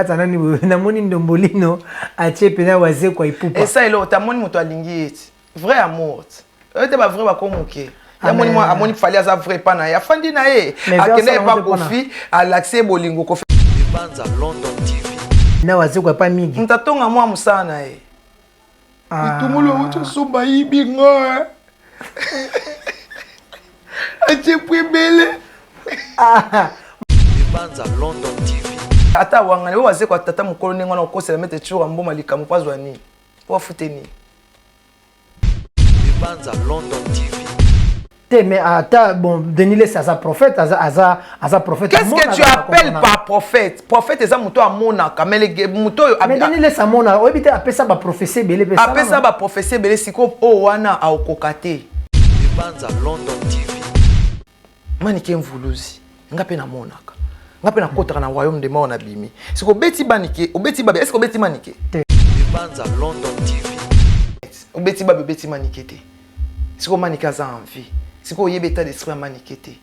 Ata nani boye namoni ndombolino atie pena wazekwa ipupa. Esa eloko te amoni moto alingi ye ti vrai amour ti oyo te ba vrai bako moke amoni mwa amoni fali aza vrai epa na ye afandi na ye akende epa kofi alakisi ye bolingo kofi Banza London TV. Na wazekwa epa mingi. Moto atonga mwa mosala na ye. Litumolo awuti osomba ayibi nga atie po ebele. Banza London TV. Ata wangani oyo azekwa tata mokolo ndenge wana okosela mete tshoura mboma likambo mpo azwa nini mpo afute nini. Banza London TV. Te mais ata bon Denis Lessie aza prophète aza aza aza prophète. Qu'est-ce que tu appelles par prophète? Prophète eza moto amonaka mais le moto oyo Mais Denis Lessie amona oyebi te apesa ba prophétie ebele pe. Apesa ba prophétie ebele sikoyo oyo wana aokoka te. Banza London TV. Manike Mvuluzi nga pe namonaka nga pe nakotaka na royaume de mort na bimi siko obeti banike obeti babe est-ce que obeti manike? Te. Banza London TV. Obeti babe obeti manike te. Sikoyo manike aza en vie sikoyo oyebi etat d'esprit ya manike te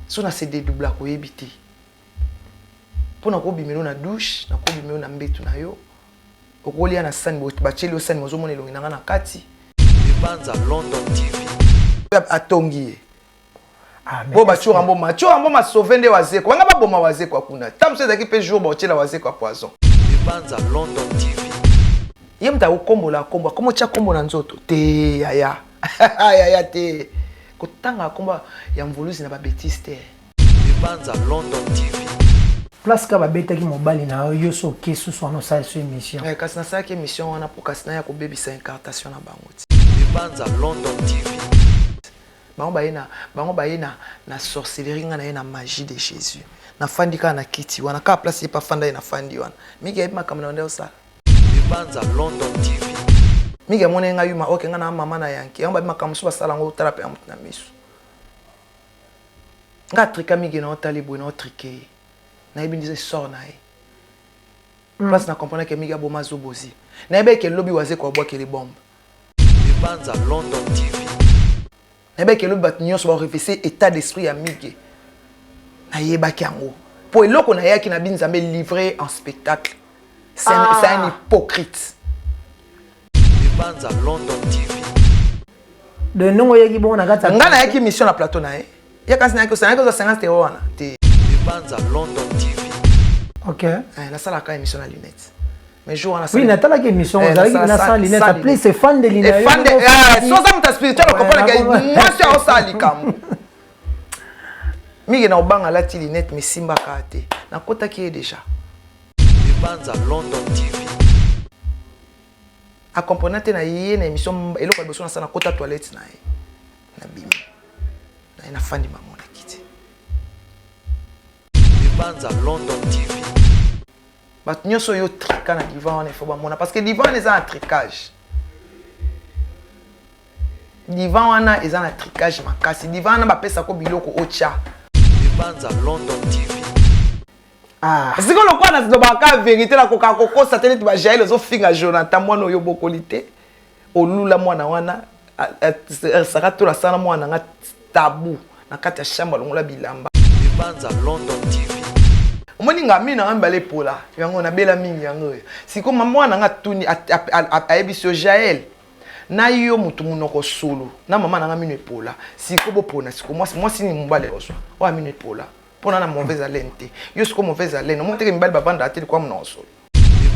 so na se dedoublaka oyebi te mpo na kobimelo na douche na kobimelo na mbetu na yo okolia na sani batieli yo sani ozomona elongi na nga na kati Banza London TV. Atongi ye bo batshoura mboma tshoura mboma sauve nde wazekwa banga baboma wazekwa kuna ta mosusu ezalaki mpe jour baotiela wazekwa poison Banza London TV. Ye moto akokombola kombo akomo tia kombo na nzoto te yaya yaya te kotanga kombo ya mvuluzi na ba betise te. Banza London TV. Place ka babetaki mobali na yo yo so oke susu wana osali so émission. Eh, kasi nasalaki émission wana mpo kasi naya kobebisa incartation na bango ti. Banza London TV. Bango baye na bango baye na na sorcellerie nga naye na magie de Jesus. Nafandi kaka na kiti wana kaka place ye pa fanda ye nafandi wana. Miki ayebi makambo na banda osala. Banza London TV. Miki amoni nga yuma ok nga na mama na yanke yango babi makambo mosusu basala yango otala mpe ya moto na miso. Nga atrika Miki na otali boye na otrike ye. Nayebi ndize sort na ye. Place na comprendre que Miki aboma zobozi. Nayebi eke lobi wazeko abwakeli bombe. Banza London TV. Nayebaki elobi bato nyonso ba revese état d'esprit ya Migue. Nayebaki yango. Po eloko nayaki na binzambe livré en spectacle. C'est ah. un, un hypocrite. Banza London TV. De ndongo oyaki bongo na kati nga nayaki mission na plateau na ye. Ya kasi nayaki osala nayaki ozwa 50 euro wana te. Banza London TV. OK. Eh, nasalaka émission na lunette. Mais jour wana Oui, natalaki émission eh, ozalaki na sans lunette, en plus efandeli na yo. Efande eh, so oza moto ya spirituel okomprendre ke mwasi aosala likambo. Mingi na obanga alati lunette mais simbaka te. Nakotaki ye déjà. Banza London TV. A comprendre te na ye na émission eloko ya liboso nasala nakota toilette na ye. Nabimi. Na ye nafandi bango na kiti. Banza London TV. Bato nyonso oyo trika na divan wana il faut bamona parce que divan wana eza na tricage. Divan wana eza na tricage makasi. Divan wana bapesako biloko otya. Banza London TV. Ah. Sikoyo lokola nalobaka kaka verité nakokaka kokosa te neti ba Jael ozofinga Jonathan mwana oyo obokoli te olula mwana wana Sarah Tola asala mwana na nga tabu na kati ya chambre alongola bilamba. Banza London TV. Omoni nga mino na nga mibale epola yango nabela mingi yango oyo sikoyo mwana na nga atuni ayebisi yo Jael na yo mutu munoko solo na mama na nga mino epola sikoyo bopona sikoyo mwasi mwasi nini mobali akozwa oyo mino epola pona na mauvaise haleine te yo sikoyo mauvaise haleine omoni teke mibali bavandaka te likwa monoko solo.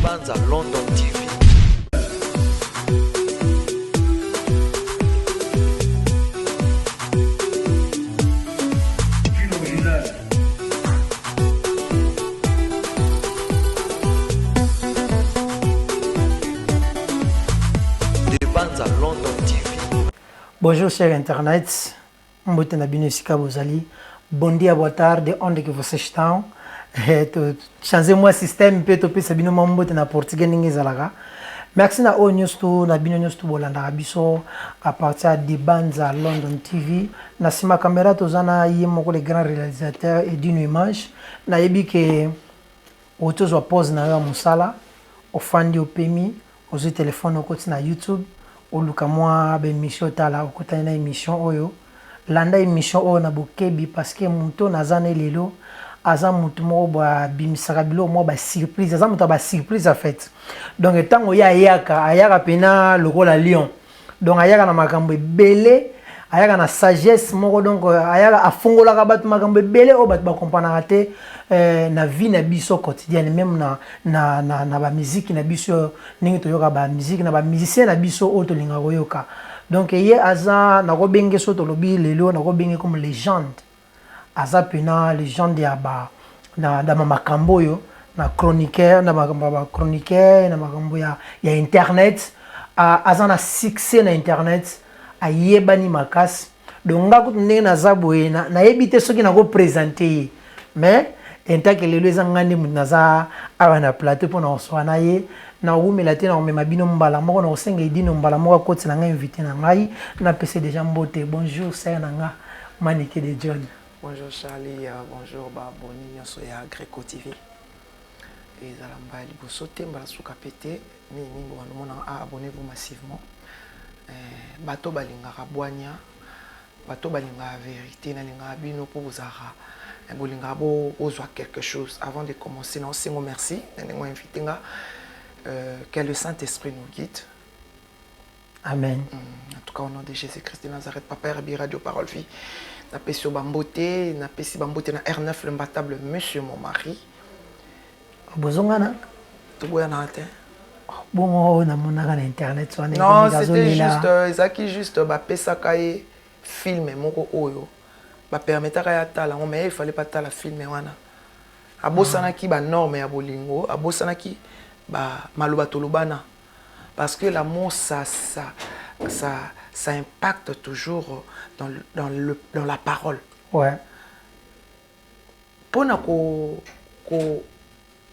Banza London TV. Banza London TV. Bonjour cher internet, mbote na bino esika bozali. Bom dia, boa tarde, onde que vocês estão? Eh, to changer mwa système mpe topesa bino mwa mbote na portugais ndenge ezalaka. Merci na oyo nyonso to na bino nyonso to bolandaka biso à partir ya Dibanza London TV. Na nsima caméra toza na ye moko le grand réalisateur Edino Image. Nayebi ke oti ozwa pause na yo ya mosala, ofandi opemi, ozwi telefone okoti na YouTube oluka mwa ba emission otala, okutani na emission oyo. Landa emission oyo na bokebi parce que moto naza ne lelo. Aza mutu moko boye abimisaka biloko moko ba surprise, aza mutu ya ba surprise en fait. Donc ntango ye ayaka, ayaka pena lokola lion. Donc ayaka na makambo ebele, ayaka na sagesse moko, donc ayaka afungolaka bato makambo ebele oyo bato bakompranaka te na vie na biso quotidienne, même na ba musique na biso, ndenge toyoka ba musique na ba musicien na biso oyo tolingaka koyoka. Donc ye aza, nakobenge so tolobi lelo, nakobenge comme légende. Aza pena légende ya ba na makambo oyo na chroniqueur, na makambo ya ba chroniqueur, na makambo ya internet. Aza na succès na internet, ayebani makasi. Donc nga kutu ndenge naza boye, nayebi te soki nakoprésente ye, mais entake lelo eza nga nde moto naza awa na plateau mpona koswa na ye. Nakowumela te, nakomema bino mbala moko, nakosenga edino mbala moko akotela ngai invité na ngai. Napesa déjà mbote. Bonjour sœur na nga Manike de John. Bonjour Charlie, bonjour baabonnés nyonso ya Greco TV. Ezala mbala liboso te, mbala suka pe te. Mingimingi banomona, abonnez-vous massivement. Bato balingaka bwanya, bato balingaka vérité, nalingaka bino mpo bozalaka bolingaka bozwa quelque chose. Avant de commencer, naosengo merci na ndenge oinvite nga. Que le Saint-Esprit nous guide. Amen. En tout cas, au nom de Jésus-Christ de Nazareth, Papa RB Radio Parole Vie, napesi yo bambote, napesi bambote na R9 l'imbattable monsieur mon mari. Bozongana? Toboyanaka te. Bongo oyo namonaka na internet wana? Non, c'était juste, ezalaki juste bapesaka ye film moko oyo bapermetaka ye atala yango, mais il fallait pas tala film wana. Abosanaki banorme ya bolingo, abosanaki maloba tolobana, parce que l'amour, ça impacte toujours dans la parole. Mpona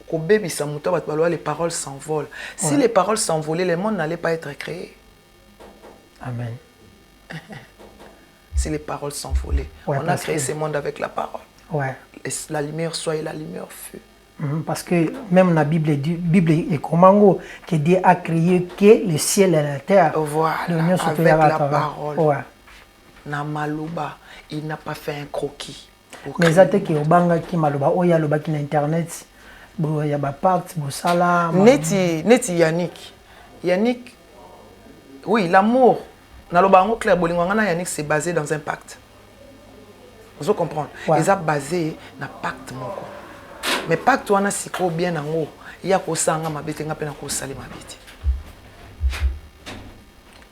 kobebisa moto, bato baloba les paroles s'envolent. Si les paroles s'envolaient, le monde n'allait pas être créé. Amen. Si les paroles s'envolaient, on a créé ce monde avec la parole. Et la lumière soit et la lumière fut. Parce que même la Bible, Bible est comment que Dieu a créé que le ciel et la terre. Voilà, avec la parole. Na maloba, il n'a pas fait un croquis. Mais eza te ke obangaki maloba oyo alobaki na internet ya bapacte bosala? Neti Yannick. Yannick, oui, l'amour, naloba yango clair, bolingo nga na Yannick, c'est basé dans un pacte. Ozo comprendre? Ouais. Eza basé na pacte moko. Mais pacte wana sikoyo bien nango, ya kosanga mabe te, nga mpe nakosala mabe te.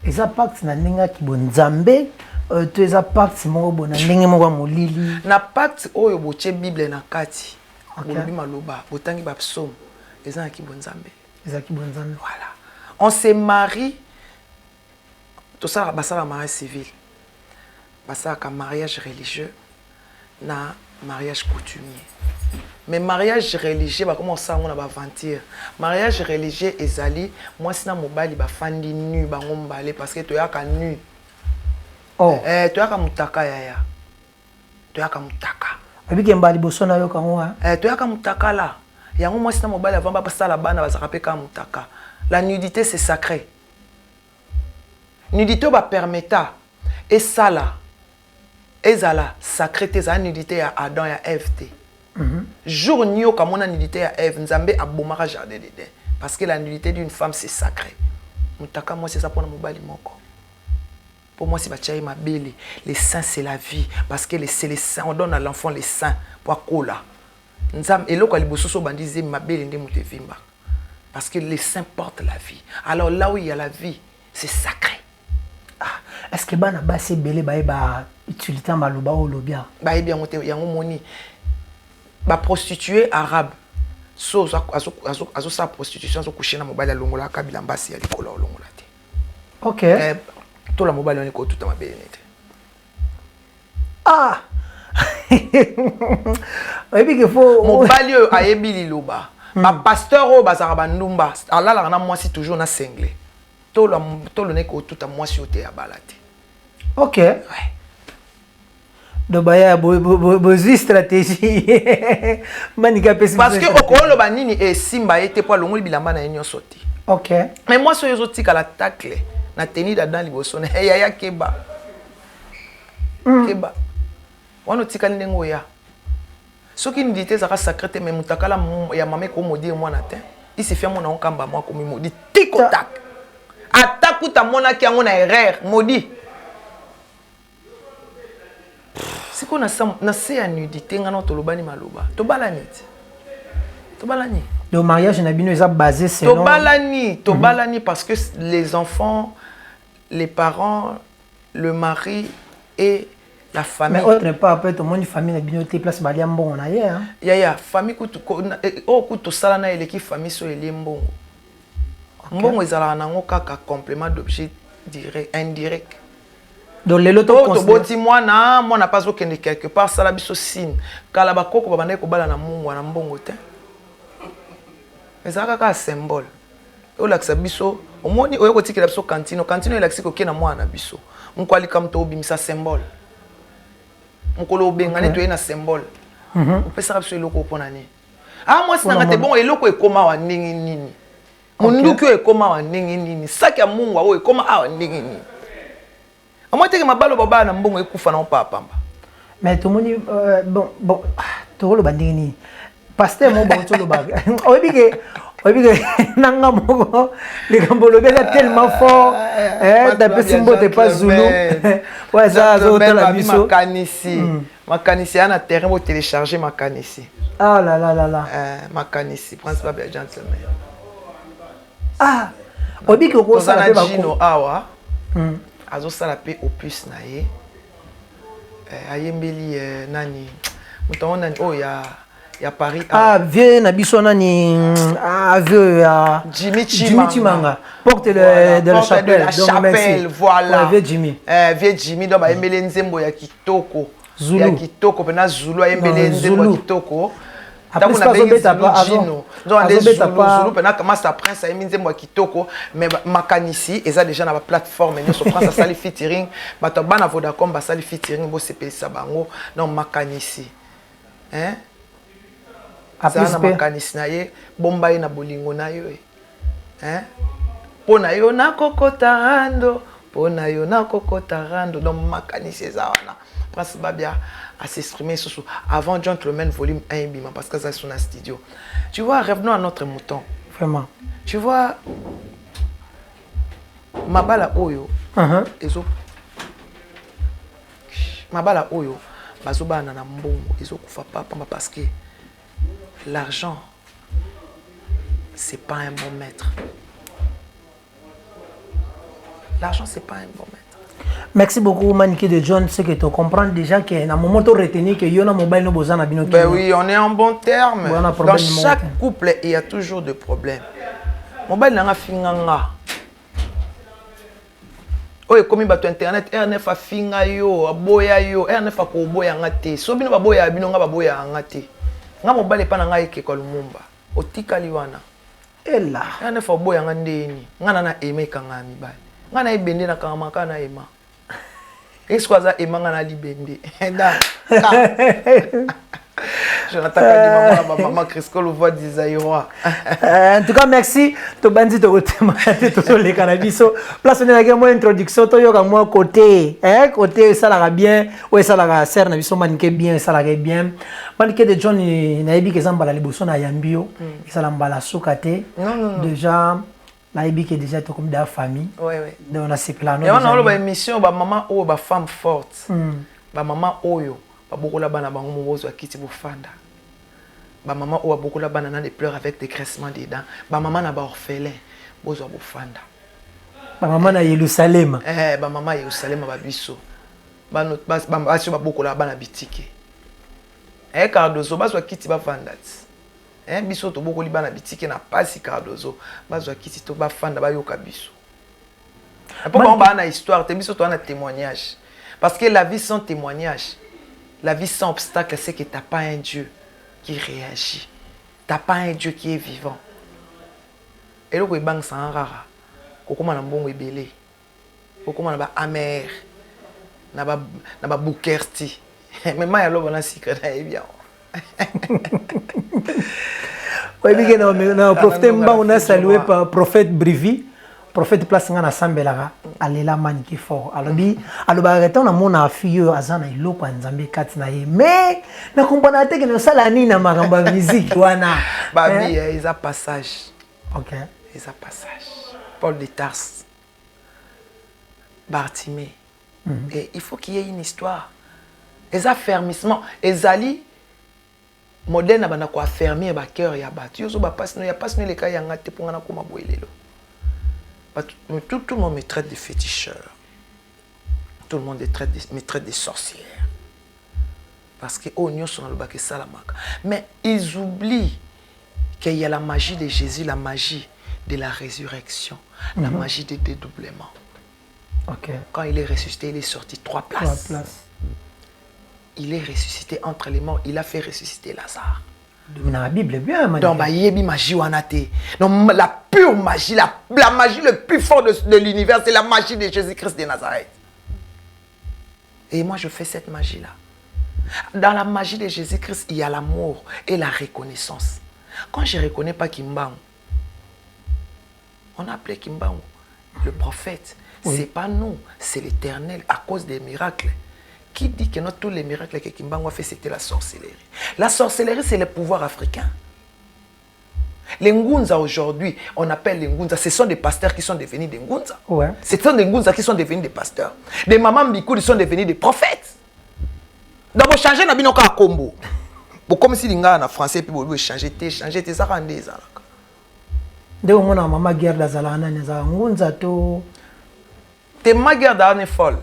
Eza pacte na ndenge ya kibonzambe to eza pacte moko boye na ndenge moko ya molili? Na pacte oyo botie Bible na kati, bolobi maloba, botangi bapsaume, eza na kibonzambe. Eza kibonzambe. Voilà, on se marie, tosalaka, basalaka mariage civil, basalaka mariage religieux na mariage coutumier. Mais mariage religieux, bakoma kosala yango na baaventure. Mariage religieux ezali mwasi na mobali bafandi nu bango mibale, parce que toyaka nu. Oh. Eh, toyaka mutaka yaya, toyaka mutaka. Obike mbala liboso nayoka yango. Eh, toyaka mutakala yango. Mwasi na mobali, avant basala bana, bazalaka mpe kaka mutaka. La nudité, c'est sacré. Nudité oyo bapermeta esala ezala sacré te, ezala nudité ya Adam, ya Eve te. Jour nyoka amona nudité ya Eve, Nzambe abomaka jardin d'Eden, parce que la nudité d'une femme, c'est sacré. Mutaka mwasi eza mpona mobali moko, mpo mwasi batia ye mabele. Les seins, c'est la vie, parce que c'est les seins, on donne à l'enfant les seins po akola. Nzambe, eloko ya liboso so obandi zemi, mabele nde moto evimbaka, parce que les seins portent la vie. Alors là où il y a la vie, c'est sacré. Ah, est ce que bana basi ebele bayeba utilité ya maloba oyo olobi awa? Bayebi yango te. Yango moni baprostituée arabe so azosala prostitution, azocoucher na mobali, alongolaka bilamba asi ya likolo, alongola te. Eh, tola mobali wana ekotuta mabele nete. Ah, oyebi ke fo Mobali oyo ayebi liloba, bapasteur oyo bazalaka bandumba, alalaka na mwasi toujours na sengle, tolo neki kotuta mwasi oyo te ya bala te. Ouais. Donc baya bozwi stratégie, Manika apesi. Parce que okoloba nini esimba ye te, mpo alongoli bilamba na ye nyonso te. Mais mwasi oyo ezotikala tacle na tenue d'Adam liboso na ye, yaya, keba, keba, wana otikali ndenge oya. Soki nudité ezalaka sacré te, mais mutakala ya mama eko maudire mwana te. Il suffit amona ngo kamba mwa akomi maudit tic au tac. Ata kuta amonaki yango na erreur, maudit. Sikoyo na se ya nudité, nga na tolobani maloba, tobalani ti tobalani. Donc mariage na bino eza basé selon Tobalani, tobalani parce que les enfants, les parents, le mari et la famille. Mais autre part, après tomoni famille na bino te, place balia mbongo na ye, hein. Yaya, famille kutu oyo kutu tosala na eleki famille. So elie mbongo, mbongo ezalaka nango kaka complément d'objet direct, indirect. Donc lelo to toboti mwana, mwana mpe azokende quelque part, sala biso signe. Kala bakoko babandaki kobala na mungwa, na mbongo te, ezalaka kaka symbole olakisa biso. Omoni, oyo kotikela biso kantino, kantino elakisi kokie na mwana na biso. Mokolo likambo toobimisa symbole, mokolo obengani, toye na symbole. Opesaka biso eloko mpona nini? Ah, mwasi nanga te. Bongo eloko ekóma awa ndenge nini? Monduki oyo ekóma awa ndenge nini? Saki ya mungwa oyo ekóma awa ndenge nini? Omoi teke mabalo babala na mbongo ekufa nango pamba. Mais tomoni bon, tokoloba ndenge nini? Pasteur moko bauti oloba, oyebi ke nanga moko likambo olobi eza tellement fort. Napesi mbote pa Zulu oyo eza azotala biso. Makanisi, makanisi ya na terrain, botélécharge Makanisi. Ah là là là là. Makanisi, Prince Babia gentleman. Ah, oyebi ke okosala mpe Jino awa azosala mpe opus na ye. Ayembeli nani, moto yango nani oyo ya Paris? Ah, vieux na biso nani? Ah, vieux ya Jimmy. Jimmy Chimanga, porte voilà, de la chapelle, de la donc chapelle, merci. Voilà. Ouais, vieux Jimmy. Vieux Jimmy, donc bayembeli nzembo ya kitoko. Zulu. Ya kitoko mpena, Zulu ayembeli nzembo ya kitoko. Ntango nabengi Zulu, Jino, nde Zulu mpena Master Prince ayembi nzembo ya kitoko. Mais Makanisi eza déjà na baplateforme nyonso. Prince asali featuring bato ya bana Vodacom, basali featuring, bosepelisa bango. Donc Makanisi, hein? Azala na makanisi na ye, bomba ye na bolingo na yo, hein? Mpo na yo nakokota rando, mpo na yo nakokota rando. Donc Makanisi eza wana. Prince Babia a s'exprimer lisusu avant Gentleman volume 1 ebima, parce que aza so na studio. Tu vois, revenons à notre mouton. Vraiment. Tu vois, mabala oyo ezo mabala oyo bazobana na mbongo ezokufa pamba, parce que l'argent, c'est pas un bon maître. L'argent, c'est pas un bon maître. Merci beaucoup, Manike de John. C'est que tu comprends déjà que na moment to retenir que yo na mobali no boza na bino. Ben oui, on est en bon terme. Dans chaque couple, il y a toujours des problèmes. Mobali nanga finga nga. Oyo ekomi bato internet, R9 afinga yo, aboya yo. R9 akoboya nga te. So bino baboya bino, nga baboya nga te. Nga mobali epa na ngai ekekwa Lumumba. Otikali wana. Ela. R9 aboya nga ndeni? Nga na ema ekanga ya mibali. Nga na ebende nakangama kaka na ema. Eske aza ema, nga na libende. Jonathan Kadima, mwana bamama Crisco, le voix du Zaïrois. En tout cas, merci. Tobandi, tokotema te, tozoleka na biso place onelaki mwa introduction, toyoka mwa côté, eh, côté esalaka bien, oyo esalaka sere na biso Manike bien, esalaka bien. Manike de John, nayebi ke eza mbala liboso na yambi yo, ezala mbala suka te. Non, non, non. Déjà nayebi ke déjà tokomi da famille. Donc nasepela. Yango naoloba émission, bamama oyo, bafemme forte, bamama oyo babokola bana bango mo, bozwa kiti bofanda. Bamama oyo babokola bana na des pleurs avec des grincements des dents, bamama na baorphelin, bozwa bofanda. Bamama na Yerusalema. Eh, bamama ya Yerusalema, babiso basi oyo babokola bana bitike, eh, Cardozo, bazwa kiti bafanda ti. Eh, biso tobokoli bana bitike na pasi. Cardozo, bazwa kiti to bafanda, bayoka biso, mpo bango baa na histoire te, biso toa na témoignage, parce que la vie sans témoignage, la vie sans obstacle, c'est que t'as pas un Dieu qui réagit, t'as pas un Dieu qui est vivant. Eloko ebangisanga kaka kokóma na mbongo ebele, kokóma na ba-Hummer, na babukerti, mais mai aloba na sikre, nayebi yango. Oyebi ke na profite mbangu na salue pa prophète Brivi. Prophète, place nga nasambelaka, alela Manike fort. Alobi, alobaka ntango namona fille oyo aza na eloko ya Nzambe kati na ye, mais nakompana te ke nasala nini na makambo ya musique wana. Babi, eh, eza passage. Eza passage. Paul de Tarse, Bartimée. Et il faut qu'il y ait une histoire. Eza affermissement. Ezali modèle na banda koaffermir bacœur ya bato. Yo ozoba pasi no ya pasi no eleka yanga te mpo nga nakóma boye lelo. Bato, tout le monde me traite de féticheur, tout le monde me traite de sorcière, parce que oyo nyonso nalobaka esalamaka. Mais ils oublient qu'il y a la magie de Jésus, la magie de la résurrection, la magie de dédoublement. Quand il est ressuscité, il est sorti trois Trois places. Places. Il est ressuscité entre les morts, il a fait ressusciter Lazare. Na la Bible bien, Manike. Donc bayebi magie wana te. Donc la pure magie, la magie le plus fort de l'univers, c'est la magie de Jésus-Christ de Nazareth. Et moi, je fais cette magie là. Dans la magie de Jésus-Christ, il y a l'amour et la reconnaissance. Quand je ne reconnais pas Kimbangu, on a appelé Kimbangu le prophète. C'est pas nous, c'est l'Éternel, à cause des miracles. Qui dit que non, tous les miracles que Kimbangu a fait, c'était la sorcellerie? La sorcellerie, c'est le pouvoir africain. Les Ngunza aujourd'hui, on appelle les Ngunza, ce sont des pasteurs qui sont devenus des Ngunza. Ce sont des Ngunza qui sont devenus des pasteurs. Des mamans Mbikouli sont devenus des prophètes. Donc, vous changez na bino ka kombo. Bon, comme si lingala na français, puis vous changez, te changer, te ça rende ezalaka. Nde omona mama Gerda azalaka nani? Azalaka ngunza to? Te, ma Gerda est folle.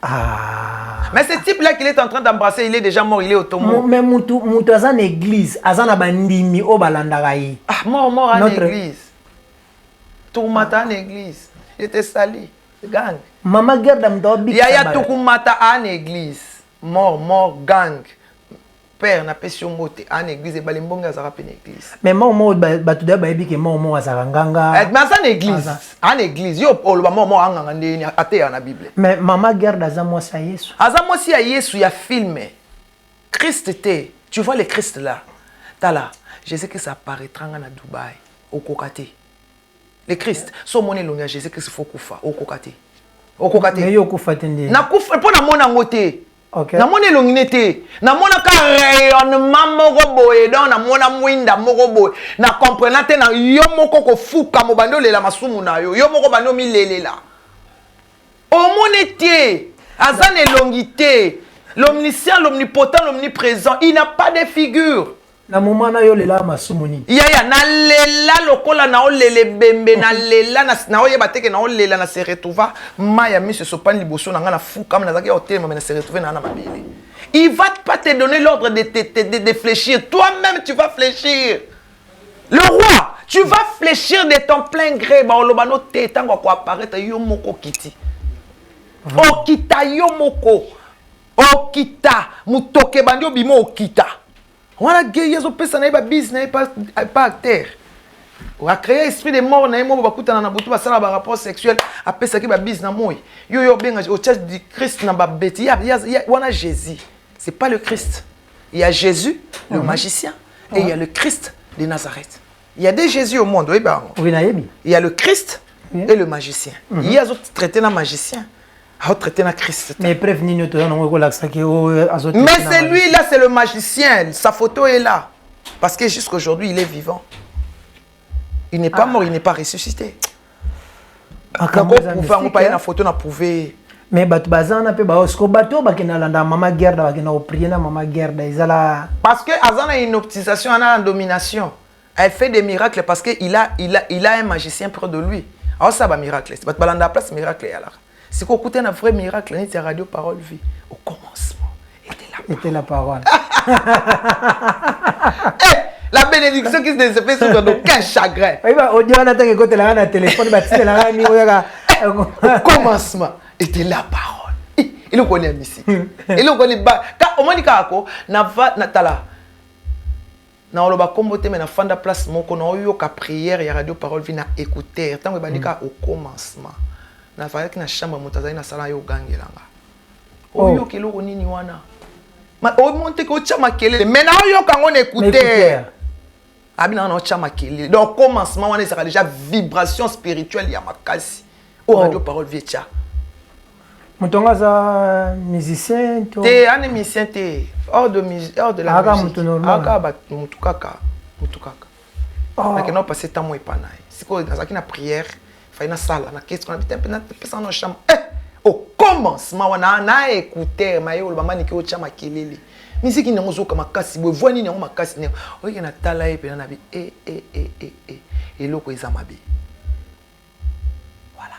Ah. Mais ce type-là qu'il est en train d'embrasser, il est déjà mort, il est au tombeau. Mais mutu aza na église, aza na bandimi oyo balandaka ye. Ah, mort, mort en église. Tourmata en église. Il était sali. Gang. Mama Gerda mutu aobikisa Yaya bato. Tukumata en église. Mort, mort, gang. Père, napesi yo mbote en église. Ebale mbongo azalaka mpe na église. Mais mort mort, bato deya bayebi ke mort mort azalaka nganga. Eh, mais aza na église. Aza. En église. Yo oloba mort mort anganga ndeni ateya na Bible? Mais mama Gerda aza mwasi ya Yesu. Aza mwasi ya Yesu ya film. Christ te. Tu vois le Christ là. Tala, Jésus-Christ apparaîtra nga na Dubaï. Okoka te. Le Christ. So omoni elongi ya Jésus-Christ, faut kufa. Okoka te. Okoka te. Mais yo okufa te nde? Nakufa mpo namona yango te. Namoni elongi ne te, namonaka rayonnement moko boye. Donc namona mwinda moko boye, na comprena te. Na yo moko kofuka mobandi olela masumu na yo, yo moko bandi omilelela. Omoni te, aza na elongi te. L'omniscient, l'omnipotent, l'omniprésent, il n'a pas de figure. Na moment na yo olela masumu nini? Yaya, nalela lokola naolela ebembe, nalela naoyeba te ke naolela. Na se retrouva mai ya miso esopani liboso na ngai, nafukama, nazalaki ya kotelema, me na se retrouve naa na mabele. Il va pas te donner l'ordre de fléchir. Toi-même, tu vas fléchir. Le roi, tu vas fléchir de ton plein gré. Baoloba no te. Ntango akoapparaître, yo moko okiti, okita yo moko, okita motoke ebandi obima, okita wana gei azopesa na ye babise na ye pa acteur acréer esprit de mort na ye moko. Bakutana na butu, basala barapport sexuel, apesaki babise na moi. Yo yo obenga otia du Christ na babeti wana. Jésus, c'est pas le Christ. Il y a Jésus le magicien et il y a le Christ de Nazareth. Il y a des Jésus au monde, oyeba yango. Oui, nayebi. Il y a le Christ et le magicien. Ye azotraite na magicien, azotraite na Christ te. Mais preuve nini toza nango ekolakisaki oyo? Mais c'est lui là, c'est le magicien. Sa photo est là. Parce que jusqu'aujourd'hui, il est vivant. Il n'est pas mort, il n'est pas ressuscité. Nakoprouve yango pa ye na photo na prouve. Mais bato baza wana mpe baosiko bato oyo bakenda landa mama Gerda, bakenda koprier na mama Gerda, ezala Parce que aza na hypnotisation, aza na domination. Elle fait des miracles parce que il a un magicien près de lui. Aosala bamiracle, bato balanda place miracle eyalaka. Sikoyo okuta na vrai miracle neti ya Radio Parole Vie. Au commencement était la Était la parole. Eh, la bénédiction qui ne se fait souffrir d'aucun chagrin. Oyeba audio wana, ntango ekotelaka na telefone, batikelaka nini oyaka? Au commencement était la parole. Eh, eloko wani ya misiki, eloko wani ba ka omoni kaka ko nava natala, naoloba nkombo te, me nafanda place moko, naoyoka prière ya Radio Parole Vie na écouteur. Ntango ebandi kaka "au commencement", nafandaki na chambre, moto azali na sala, yo ogangelanga. Oyoka eloko nini wana? Omoni te ke otya makelele, me naoyoka yango na écouteur. Abi na nga naotya makelele. Donc commencement wana ezalaka déjà vibration spirituelle ya makasi oyo. Oh. Radio Parole Vie etya. Moto yango aza musicien to? Te, ane musicien te, hors de hors de la Aka musique. moto normal. Aka motu kaka, motu kaka. Oh. Nakenda opase ntango epa na ye. Sikoyo nazalaki na prière, fai nasala na kesi kuna bite mpe napesa na chambre. Au commencement wana na écouteur maye oloba Manike otya makelele, miziki nini yango ozoyoka makasi boye, voix nini yango makasi ndenge oyeke. Natala ye mpena na bi e e e e e, eloko eza mabe, voilà.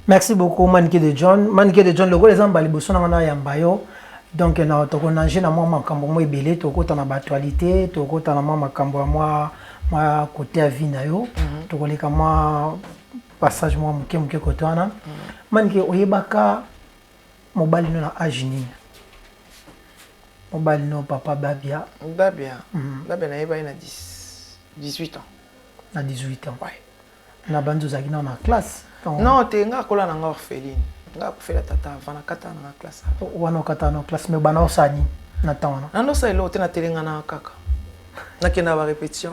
Merci beaucoup, Manike de John. Manike de John, lokola eza mbala liboso nanga na yamba yo, donc na tokonange na mwa makambo mwa ebele, tokota na baactualité, tokota na mwa makambo ya mwa côté ya vie na yo, tokoleka mwa passage mwa moke moke kote wana. Manike, oyebaka mobali no na age nini, mobali no papa Babia? Babia, Babia nayeba ye na 10 18 ans. Na 18 ans? Ouais. Na bandi ozalaki nao na classe? Non te, nga akola na nga orpheline. Nga akufela tata avant nakata na nga classe avant. Wana okata na classe, mais bana osala nini na temps wana? Nandosala eloko te, natelengana kaka, nakenda barépétition.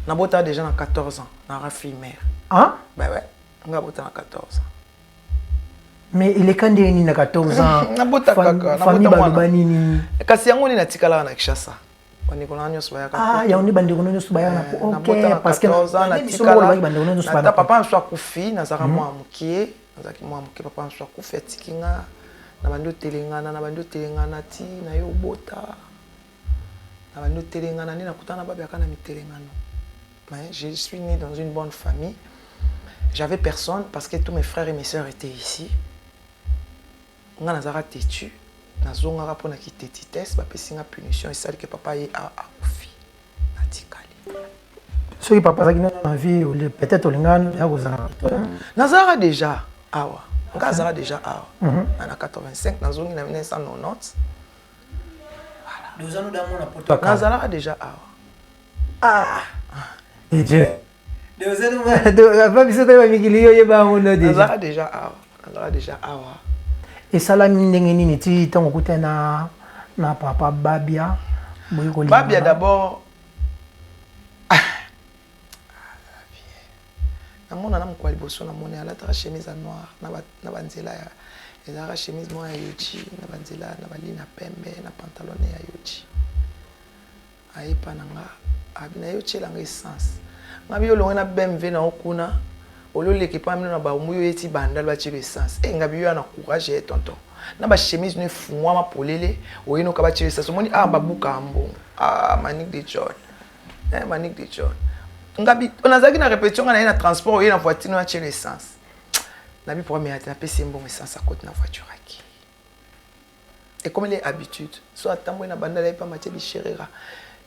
Nabota déjà na 14 ans, nara fille mère. Ah? Bah ouais, nga bota na 14 ans. Mais eleka ndenge nini na 14 ans? Nabota kaka, famille nabota mwana. baloba nini? Kasi yango nde natikalaka na Kinshasa, bandeko na nga nyonso bayaka. Ah, yango nde bandeko nyonso bayaka na Eh, nabota na ok, parce que 14 ans. na biso moko olobaki bandeko nyonso natikala bana. papa mosu akufi, nazalaka mwa mokie, nazalaki mwa moke. Papa mosu akufi, atiki nga na bandi otelengana, na bandi otelengana ti na ye obota, na bandi otelengana nde nakutana na babiaka na mitelengano. Mais je suis né dans une bonne famille, j'avais personne parce que tous mes frères et mes sœurs étaient ici. Nga nazalaka têtu, nazongaka mpona kitetitesse, bapesi nga punition, esali ke papa ye akufi, natikali. Soki papa azalaki nano na vie, peut-être olingaka ya kozala? Nazalaka déjà awa, nga azalaka déjà awa na 85, nazongi na 1990. Nazalaka déjà awa. Ava biso toyeba mikili, yo oyeba yango no déjà? Nazalaka déjà awa, nazalaka déjà awa. Esalami ndenge nini ti ntango okutani na papa Babia, boyi kolingana? Babia d'abord namona na mokolo ya liboso namoni alataka chemise ya noir na banzela ya ezalaka chemise moko ya Yohji na banzela na balini ya pembe na pantalon ya Yohji. Ayepa na nga, abi na ye otielanga essence. Nga bi olonge na BMW na yo kuna, ololeka epa mino na baumbu, yo yeti bandal batielo essence. E nga bi yo ya na courage ye tonton na bachemise no efungwama polele, oyenoka batielo essence. Omoni awa babukaka mbongo. Ah, Manique de John, eh, Manique de John, nga bi nazalaki na répétition, nga na ye na transport, oye na voiture no atielo essence. Nabi problème ya te, napesi ye mbongo essence, akoti na voiture, aki ekomeli habitude. So atamboli na bandala, ye pa Matie Bisherera.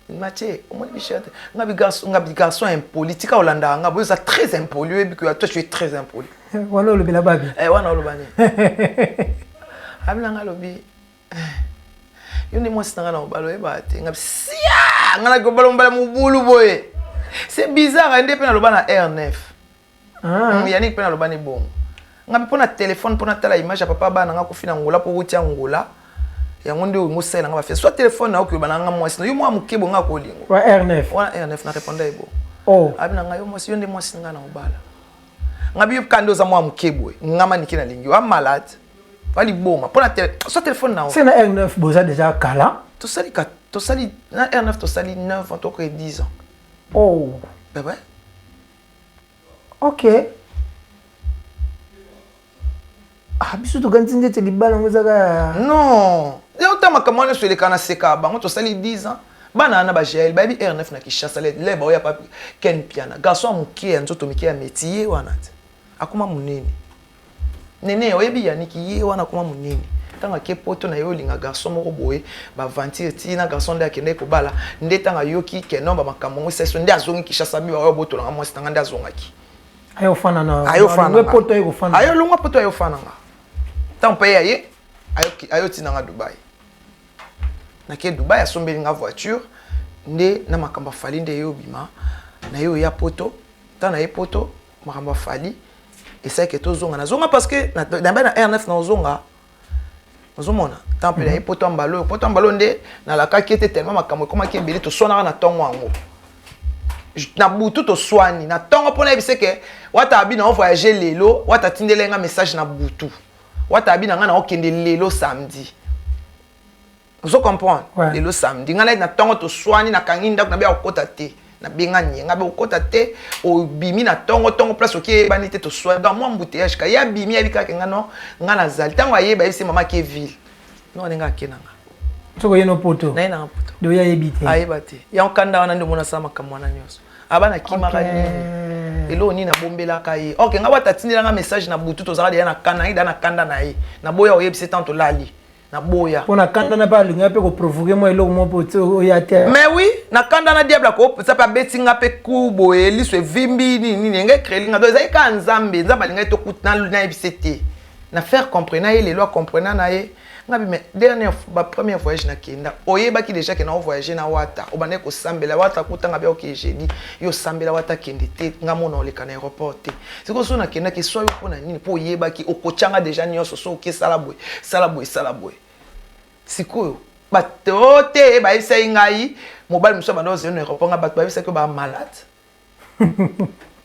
Matie, omoni Bisherera te? Nga bi garçon, nga bi garçon impoli, tika olandaka nga boye, oza très impoli, oyebi que toi tu es très impoli. Wana olobela Babi? Eh, wana oloba nini? Abi na nga alobi eh, yo nde mwasi na nga na mobali, oyebaka te. Nga bi sia nga naki obala mobala mobulu boye, c'est bizarre. Nde mpe naloba na R9. Ah. Yannick mpe naloba ni bongo. Nga mpe mpo na telefone, mpo natala image ya papa bana nga kufi na Ngola, mpo wuti ya Ngola, yango nde olingo osalela nga bafia soit telefone na okoyoba na nga mwasi na yo mwa moke bonga kolingo. Wa R9? Wana R9 na répondre ye bo. Oh. Abi na ngai yo mwasi, yo nde mwasi nga na obala. Nga bi yo ka nde oza mwa moke boye, nga Manike nalingi yo a malade waliboma mpo na soit telefone na yo. Se na R9 boza déjà kala? Tosali tosali na R9, tosali 9 ans, tokoke 10 ans. Oh. Ben ouais. Ok, ah, biso tokanisi ndeti libala yango ezaka. Non, yo ta makambo wana nyonso eleka na seka bango. Tosali 10 ans, bana wana bagl bayebi R9 na Kinshasa le baoya pa Ken Piana, garçon ya mokie ya nzoto mike ya meti ye wana te akoma monene. Nene oyebi Yaniki ye wana akoma monene ntango ake Poto na ye, olinga garçon moko boye, baventure ti na garçon nde akendaki kobala. Nde ntango ayoki keno bamakambo yango esalisi nde azongi Kinshasa, bi baoyo botolanga mwasi nanga, nde azongaki. Ayo ofanda na ayo fana. Poto ayo kofanda? Ayo longwa Poto, ayo fana nga. Ntango mpe ye aye ayo tinanga Dubai, nake Dubai, asombeli nga voiture. Nde na makambo afali nde ye obima na ye oya Poto. Ntango na ye Poto, makambo afali esalaki tozonga, nazonga parce que nabai na R9 nazonga, ozomona ntango mpe na ye Poto ya mbala oyo, Poto ya mbala oyo nde nalakaki ete tellement makambo ekomaki ebele, toswanaka na ntongo yango. Na butu toswani, na ntongo mpo nayebise ke Wata abi na voyage lelo. Wata atindeli nga message na butu. Wata abi na nga na okende lelo samedi, ozo comprendre? Ouais. Lelo samedi, nga na ntongo toswani, nakangi ndako, nabi akokota te, nabengani ye, nga be okota te, obimi na ntongo ntongo, place oki eyebani te. Toswani donc mwa embouteillage ka ye abimi, ayebi kaka nga no nga nazali. Ntango ayeba, ayebisi mama ake ville no, ndenge ake na nga. Soki oye no poto. Naye nanga poto. De oyo ayebi te. Ayeba te. Yango kanda wana nde omona asala makambo wana nyonso. Aba nakimaka nini, eloko nini nabombelaka ye? Ok, nga Wata atindelanga message na butu, tozalaka deya na kanda, nangi deya na kanda na ye, naboya oyebisi. Tant tolali, naboya. Mpo na kanda na mpe alingi mpe koprovoquer mwa eloko moko mpo oya te. Mais oui, na kanda na diable akopesa mpe abeti nga mpe ku boye, liso evimbi, nini nini, enge ekreli nga. Donc ezali kaka Nzambe. Nzambe alingaki tokuta, nayebisi te, na faire comprendre na ye. Lelo acomprena na ye. Nga bi mais dernière, ba première voyage nakenda, oyebaki déjà ke na voyage na Wata, obandaki kosambela Wata, kutanga bia oke jeudi, yo osambela Wata akende te, nga mona oleka na aéroport te. Sikoyo so nakendaki so yo mpo na nini? Mpo oyebaki okotyanga déjà nyonso, so oke sala boye, sala boye, sala boye. Sikoyo bato te bayebisaki ngai mobali mosusu abanda ozela na aéroport. Nga bato bayebisaki oyo bamalade,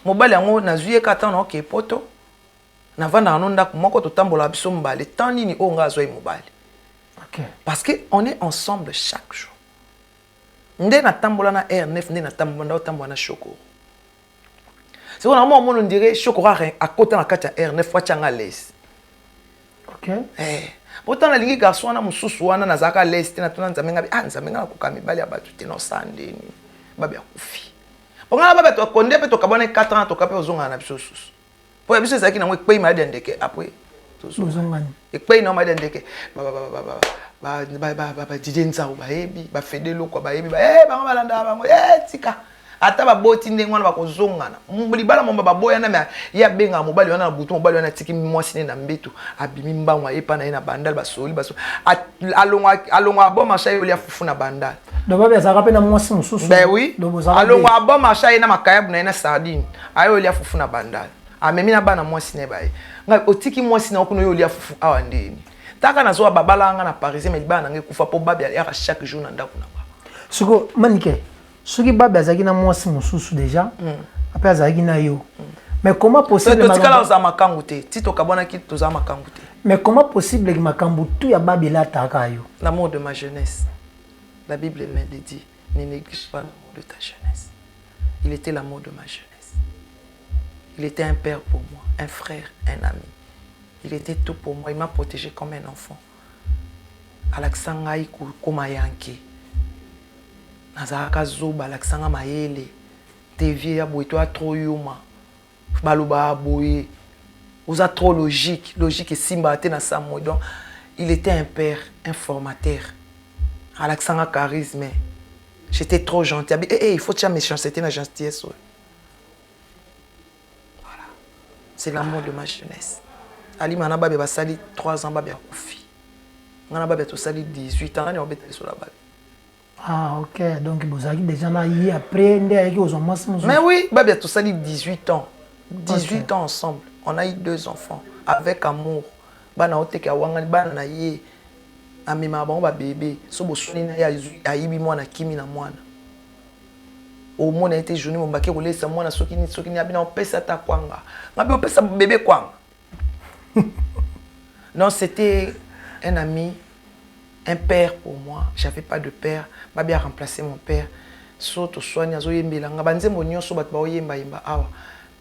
mobali yango nazwi ye kaka ntango naoke poto, navandaka no ndako moko, totambolaka biso mibale. Temps nini oyo ngai azwai mobali? Parce que on est ensemble chaque jour. Nde natambola na R9, nde natambola nda otambola na Shokoro. Sikoyo na mwa omona ondire Shokoro akota na kati ya R9, atianga à l'aise. Pourtant nalingi garçon wana mosusu wana, nazalaka à l'aise te. Natuna Nzambe, ngabi: "Ah Nzambe, nga nakoka mibali ya bato te, nosala ndeni?" Babi akufi mpo nga na babi tokonde mpe tokabwana 4 ans, toka mpe ozongana na biso susu, mpo ya biso ezalaki nango ekwei maladi ya ndeke. Après bozongani. Ekwei nango maladi ya ndeke. Badidie Nzau bayebi, bafede lokwa bayebi, bango balandaka bango. Tika ata baboti ndenge wana, bakozongana libala momba baboyana. Me ye abengaka mobali wana na butu, mobali wana atiki mwasi ne na mbeto, abimi mbango, ayepa na ye na Bandal, basoli basoli, alongwaka Bon Marché, aye olia fufu na Bandal. Donc babi azalaka mpe na mwasi mosusu? Ben oui. Donc bozalaka alongwaka Bon Marché, aye na makayabu na ye na sardine, aye olia fufu na Bandal, amemi na bana mwasi na ye. Baye ngai otiki mwasi na yo kuna, oyo olia fufu awa ndeni? Taka nazwa babala nga na Parisien, mais libala na ngai ekufa mpo babi aliaka chaque jour na ndako na nga. Siko Manike, soki babi azalaki na mwasi mosusu déjà, ape azalaki na yo, mais comment possible? Totikala ozala makangu te ti tokabwanaki, tozala makangu te. Mais comment possible ke makambo tu ya babi elataka yo? L'amour de ma jeunesse, la Bible me le dit: ne néglige pas l'amour de ta jeunesse. Il était l'amour de ma jeunesse, il était un père pour moi, un frère, un ami, il était tout pour moi. Il m'a protégé comme un enfant. Alakisa ngai kokoma yanke, nazalaka zoba, alakisa nga mayele te. Vie ya boye, toya trop yuma, balobaka boye, oza trop logique, logique esimbaka te na samwe. Donc il était un père, un formateur. Alakisa nga charisme, j'étais trop gentil. Abi eh, eh, il faut tia méchanceté na gentillesse oyo. Voilà, c'est l'amour de ma jeunesse. Alima na babe basali 3 ans, babe akufi. Nga na babe tosali 18 ans. Nani obeta liso la babe? Ah ok, donc bozalaki déjà na ye, après nde ayaki kozwa mwasi mosusu? Mais oui, babe tosali 18 ans, 18 ans ensemble. On a eu deux enfants avec amour. Bana oteke awangani bana na ye, amemaka bango babebe. So bosoni na ye, ayibi mwana, kimi na mwana, omona ye te. Journée mombaki kolesa mwana, soki nini, soki nini, abina opesa ata kwanga, ngabi opesa bébé kwanga. Non, c'était un ami, un père pour moi. J'avais pas de père, babi a remplacé mon père. So toswani, azoyembela nga banzembo nyonso bato baoyembayemba awa.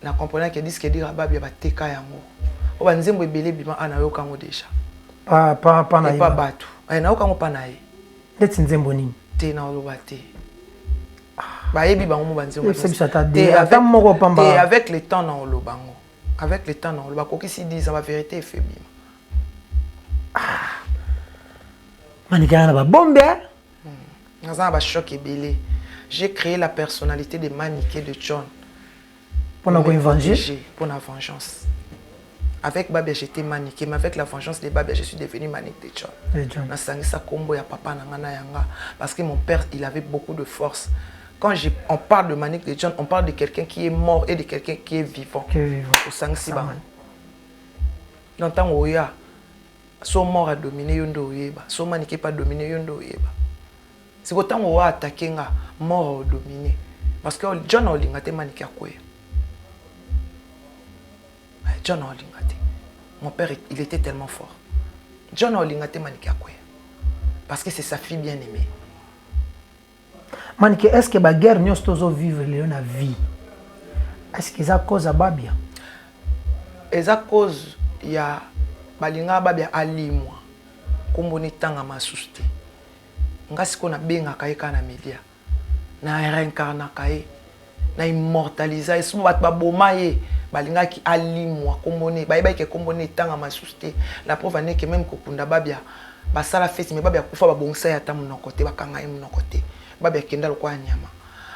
Na comprenaki ke disque dur babi bateka yango, o banzembo ebele ebima a, nayoka yango déjà. Pa pa pa na ye? Epa bato. Nayoka yango mpa na ye. Ndeti nzembo nini? Te, naoloba te, bayebi bango mo banzembo. Yebisa ata de ata moko pamba. Te, avec le temps naoloba yango, avec le temps naoloba. Kokisi 10 ans, bavérité efebima. Manike na babombe. Naza na bachoc ebele. J'ai créé la personnalité de Manike de John. Mpona kovenger. Pour la vengeance. Avec Babia, j'étais Manike, mais avec la vengeance de Babia, je suis devenu Manike de John. De John. Nasangisa kombo ya papa na nga na yanga, parce que mon père, il avait beaucoup de force. Quand on parle de Manique de John, on parle de quelqu'un qui est mort et de quelqu'un qui est vivant. Qui est vivant. Osangisi bango. Donc ntango oya so mort adomine yo nde oyeba, so Manike mpe adomine yo nde oyeba. Siko ntango oya atake nga, mort aodomine. Parce que John aolinga te Manike akweya. John aolinga te. Mon père, il était tellement fort. John aolinga te Manike akweya. Parce que c'est sa fille bien-aimée. Manike, est ce que baguerre nyonso tozovivre lelo na vie, est ce que eza cause ya Babia? Eza cause ya balingaka Babia alimwa, nkombo netanga masusu te. Nga sikoyo nabengaka ye kaka na media, na réincarnaka ye, na immortalisa ye. Somo bato baboma ye, balingaki alimwa, nkombo ne bayebaki ke nkombo ne etanga masusu te. La preuve aneke même kokunda Babia, basala feti, mais Babia akufa, babongisa ye ata monoko te, bakanga ye monoko te. Babia akenda lokola nyama.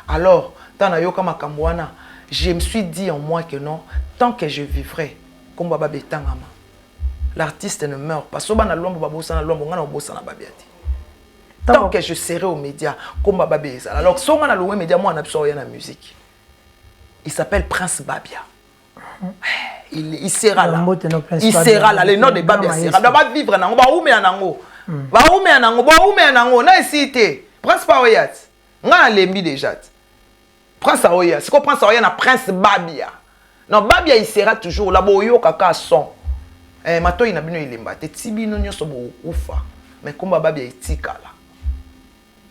Alors ntango nayoka makambo wana, je me suis dit en moi que non, tant que je vivrai, nkombo ya Babia etangama. L'artiste ne meurt pas. So bana Lwambo babosana Lwambo, nga na obosana Babia te. Tant que je serai aux médias, komba Babia ezala. Alors so nga na longwe média, mwana biso oya na musique, il s'appelle Prince Babia. Il sera là, il sera là. Le nom de Babia sera là, bavivre nango, baumela nango, baumela nango, baumela nango na esi te. Prince pa oya ti nga nalembi déjà ti. Prince aoya siko, Prince aoya na Prince Babia. Non, Babia, il sera toujours là. Boyoka ka son, matoi na bino elemba te. Ti bino nyonso bokokufa, mais komba Babia etikala.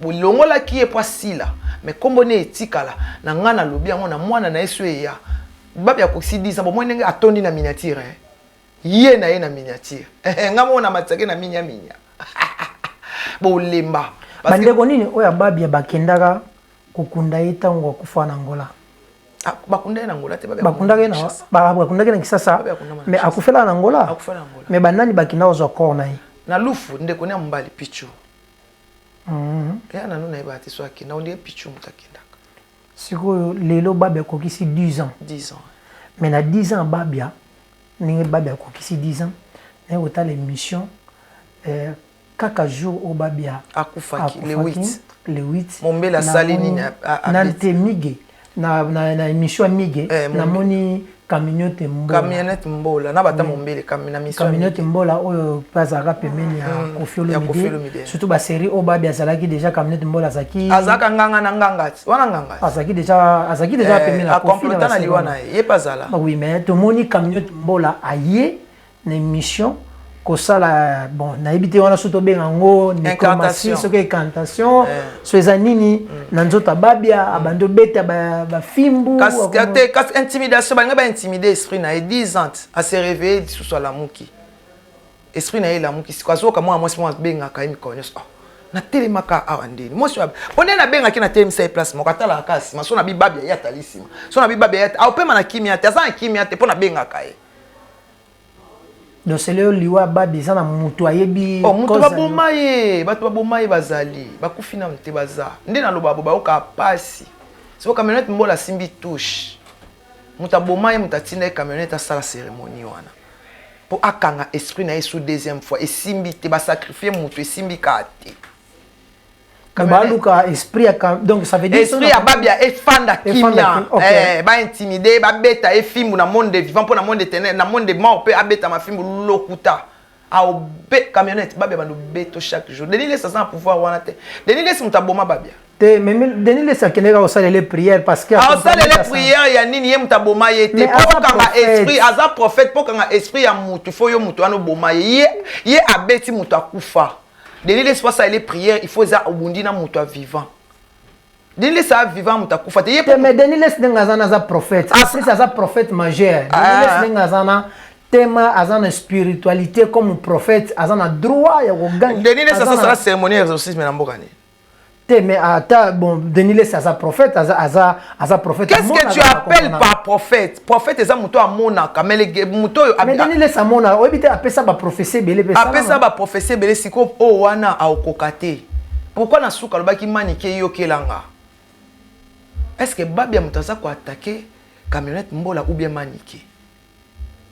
Bolongolaki ye po asila, mais nkombo ne etikala na ngai. Nalobi yango na mwana na ye so eya. Babia akokisi 10 ans, bomoi ndenge atondi na miniature, eh? Ye na ye na miniature, nga moko na matisaki na minya minya, bolemba. Bandeko nini oyo ya Babia bakendaka kokunda ye ntango akufa na Angola? Ah, bakunda ye na Angola te. Bakundaki na Kisasa, mais akufelaka na Angola. Mais banani bakenda kozwa corps na ye? Na Lufu, ndeko ne ya mobali Pichu. Ya nanu nayebaka te so akenda ondie. Pichu moto akendaka. Sikoyo lelo Babia akokisi 10 ans. 10 ans. Mais na 10 ans Babia, ndenge Babia akokisi 10 ans, naye kotala émission, kaka jour oyo Babia akufaki, le 8. Le 8. Mombele asali nini? Na nte Mige na émission ya Mige, namoni Camionette Mbola. Camionnette Mbola na bata Mombele na mission. Camionnette Mbola oyo mpe azalaka pembeni ya Kofi Olomide, surtout basérie oyo Babia azalaki déjà. Camionnette Mbola azalaki Azalaka nganga na nganga ti wana nganga. Azalaki déjà pembeni ya Kofi na liwa na ye, ye mpe azala. Oui, mais tomoni Camionnette Mbola aye na émission kosala, bon, nayebi te wana so tobenga yango nécromancie, soki incantation, so eza nini na nzoto ya Babia, abandi obeta bafimbu. Kasi intimidation, balingi baintimide esprit na ye. 10 ans, ase réveille lisusu, alamuki, esprit na ye elamuki. Siko azoyoka mwana mwasi moko abengaka ye mikolo nyonso. Oh, natelemaka awa ndeni mwasi mpo nde nabengaki, natelemisa ye place moko, atalaka kaka nsima. So na bibabia ye atali nsima, so na bibabia ye aopema na kimia te, aza na kimia te mpo nabengaka ye. Donc sele liwa Babi eza na moto ayebi. Oh, moto baboma ye, bato baboma ye bazali, bakufi nanu te, baza nde naloba bo bayoka pasi. Siko Camionnette Mbola asimbi touche, moto aboma ye, moto atinda ye Camionnette asala cérémonie wana mpo akanga esprit na ye. Su deuxième fois esimbi te, basacrifie moto, esimbi kaka te. Baluka esprit ya, donc ça veut dire esprit ya Babia efanda kimia, baintimide, babeta ye fimbu na monde vivant, mpo na monde éternel, na monde mort mpe abeta mafimbu. Lokuta aobe Camionnette. Babia bando beto chaque jour. Denis Lesi aza na pouvoir wana te. Denis Lesi moto aboma Babia. Te, mais Denis Lesi akendeka kosalela prière parce que Aosalele prière ya nini? Ye moto aboma ye te. Mpo okanga esprit, aza prophète, mpo okanga esprit ya mutu, fo yo moto wana oboma ye. Ye abeti moto akufa. Denis Lesi, po asalele prière, il faut eza obundi na moto ya vivant. Denis Lesi aza vivant, moto akufa te ye. Mais Denis Lesi ndenge aza na, aza prophète, en plus aza prophète majeur. Denis Lesi ndenge aza na tema, aza na spiritualité comme prophète, aza na droit ya koganga. Denis Lesi asala cérémonie ya exorcisme na mboka nini? Te, mais ata, bon, Denis Lesi aza prophète, aza prophète. Qu'est-ce que tu appelles par prophète? Prophète eza moto amonaka, mais moto oyo Mais Denis Lesi amona, oyebi te, apesa baprophétie ebele mpe. Apesa baprophétie ebele. Sikoyo oyo wana aokoka te. Pourquoi na suka alobaki Manike eyokelanga? Est ce que Babia moto aza koattaquer Camionnette Mbola ou bien Manike?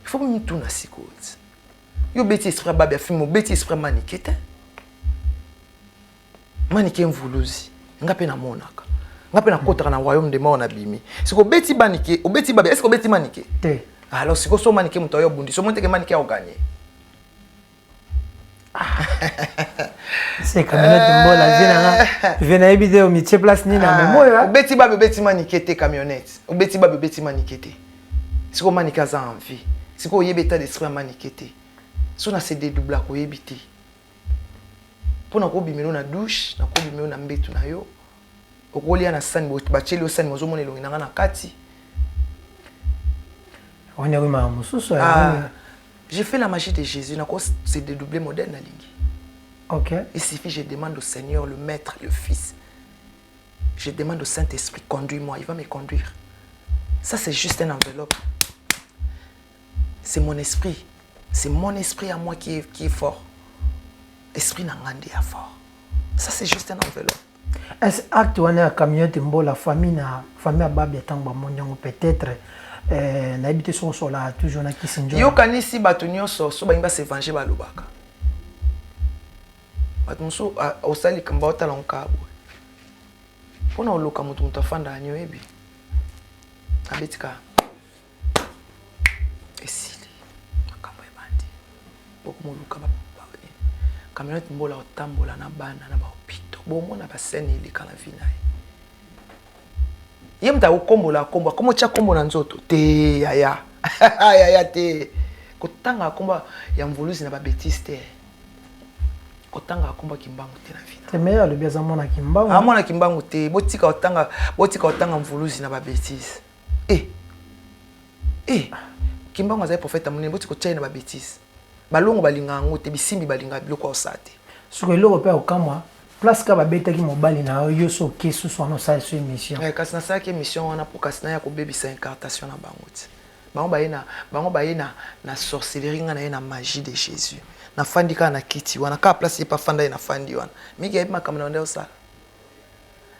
Il faut mituna sikoyo ti yo obeti esprit ya Babia film, obeti esprit ya Manike te. Manike mvuluzi, nga mpe namonaka, nga mpe nakotaka na royaume de mort, nabimi. Siko obeti Manike, obeti Babia, est ce que obeti Manike? Te. Alors siko so Manike moto ayo obundi, so omoni teke Manike aoganye. Se camionnette mbola vie na nga vie nayebi te omitie place nini na momoyo. Ah, obeti babe, obeti Manike te. Camionnette, obeti babe, obeti Manike te. Sikoyo Manike aza en vie, sikoyo oyebi état d'esprit ya Manike te. So na se dédoublaka, oyebi te mpo na kobimela na douche, na kobimela na mbetu na yo, okolia na sani, batieli yo sani, ozomona elongi na nga na kati. Wana oyimaka mosusu. Ah, j'ai fait la magie de Jésus, nako se dédoubler modèle nalingi. Il suffit, je demande au Seigneur, le Maître, le Fils. Je demande au Saint-Esprit, conduis-moi. Il va me conduire. Ça, c'est juste une enveloppe. C'est mon esprit. C'est mon esprit à moi qui est fort. Esprit na nga nde ya fort. Ça, c'est juste une enveloppe. Est acte wana ya camionnette mbola, famille na famille ya Babia, ntango bamoni yango, peut-être nayebi te soki osola toujours na kisi njo. Yokanisi bato nyonso so balingi base venger, balobaka. Bato mosusu osali likambo, baotala ngo kaka boye mpona oluka moto. Moto afandaka ni oyebi abeti kaka, esili, makambo ebandi. Bokomoluka camionnette mbola, otambola na bana na bahôpitaux, bomona bascène eleka na vie na ye. Ye moto akokombola kombo, akoma otya kombo na nzoto te. Yaya, yaya te, kotanga kombo ya mvuluzi na babêtises te, kotanga kombo ya Kimbangu te na vie. Te, me alobi aza mwana Kimbangu. Amwana Kimbangu te. Botika kotanga, botika kotanga mvuluzi na babêtises. E e Kimbangu azali prophète ya monene, botika kotia ye na babêtises. Balongo balingaka yango te, bisimbi balingaka biloko ya osala te. Soki eloko mpe okamwa, place ka babetaki mobali na yo, yo so oke susu wana, osali so émission. Eh, kasi nasalaki émission wana mpo kasi naya kobebisa incantation na bango ti bango baye na bango, baye na sorcellerie, nga na ye na magie de Jésus. Nafandi kaka na kiti wana, kaka place ye pa fanda ye, nafandi wana. Mingi ayebi makambo na bande osala.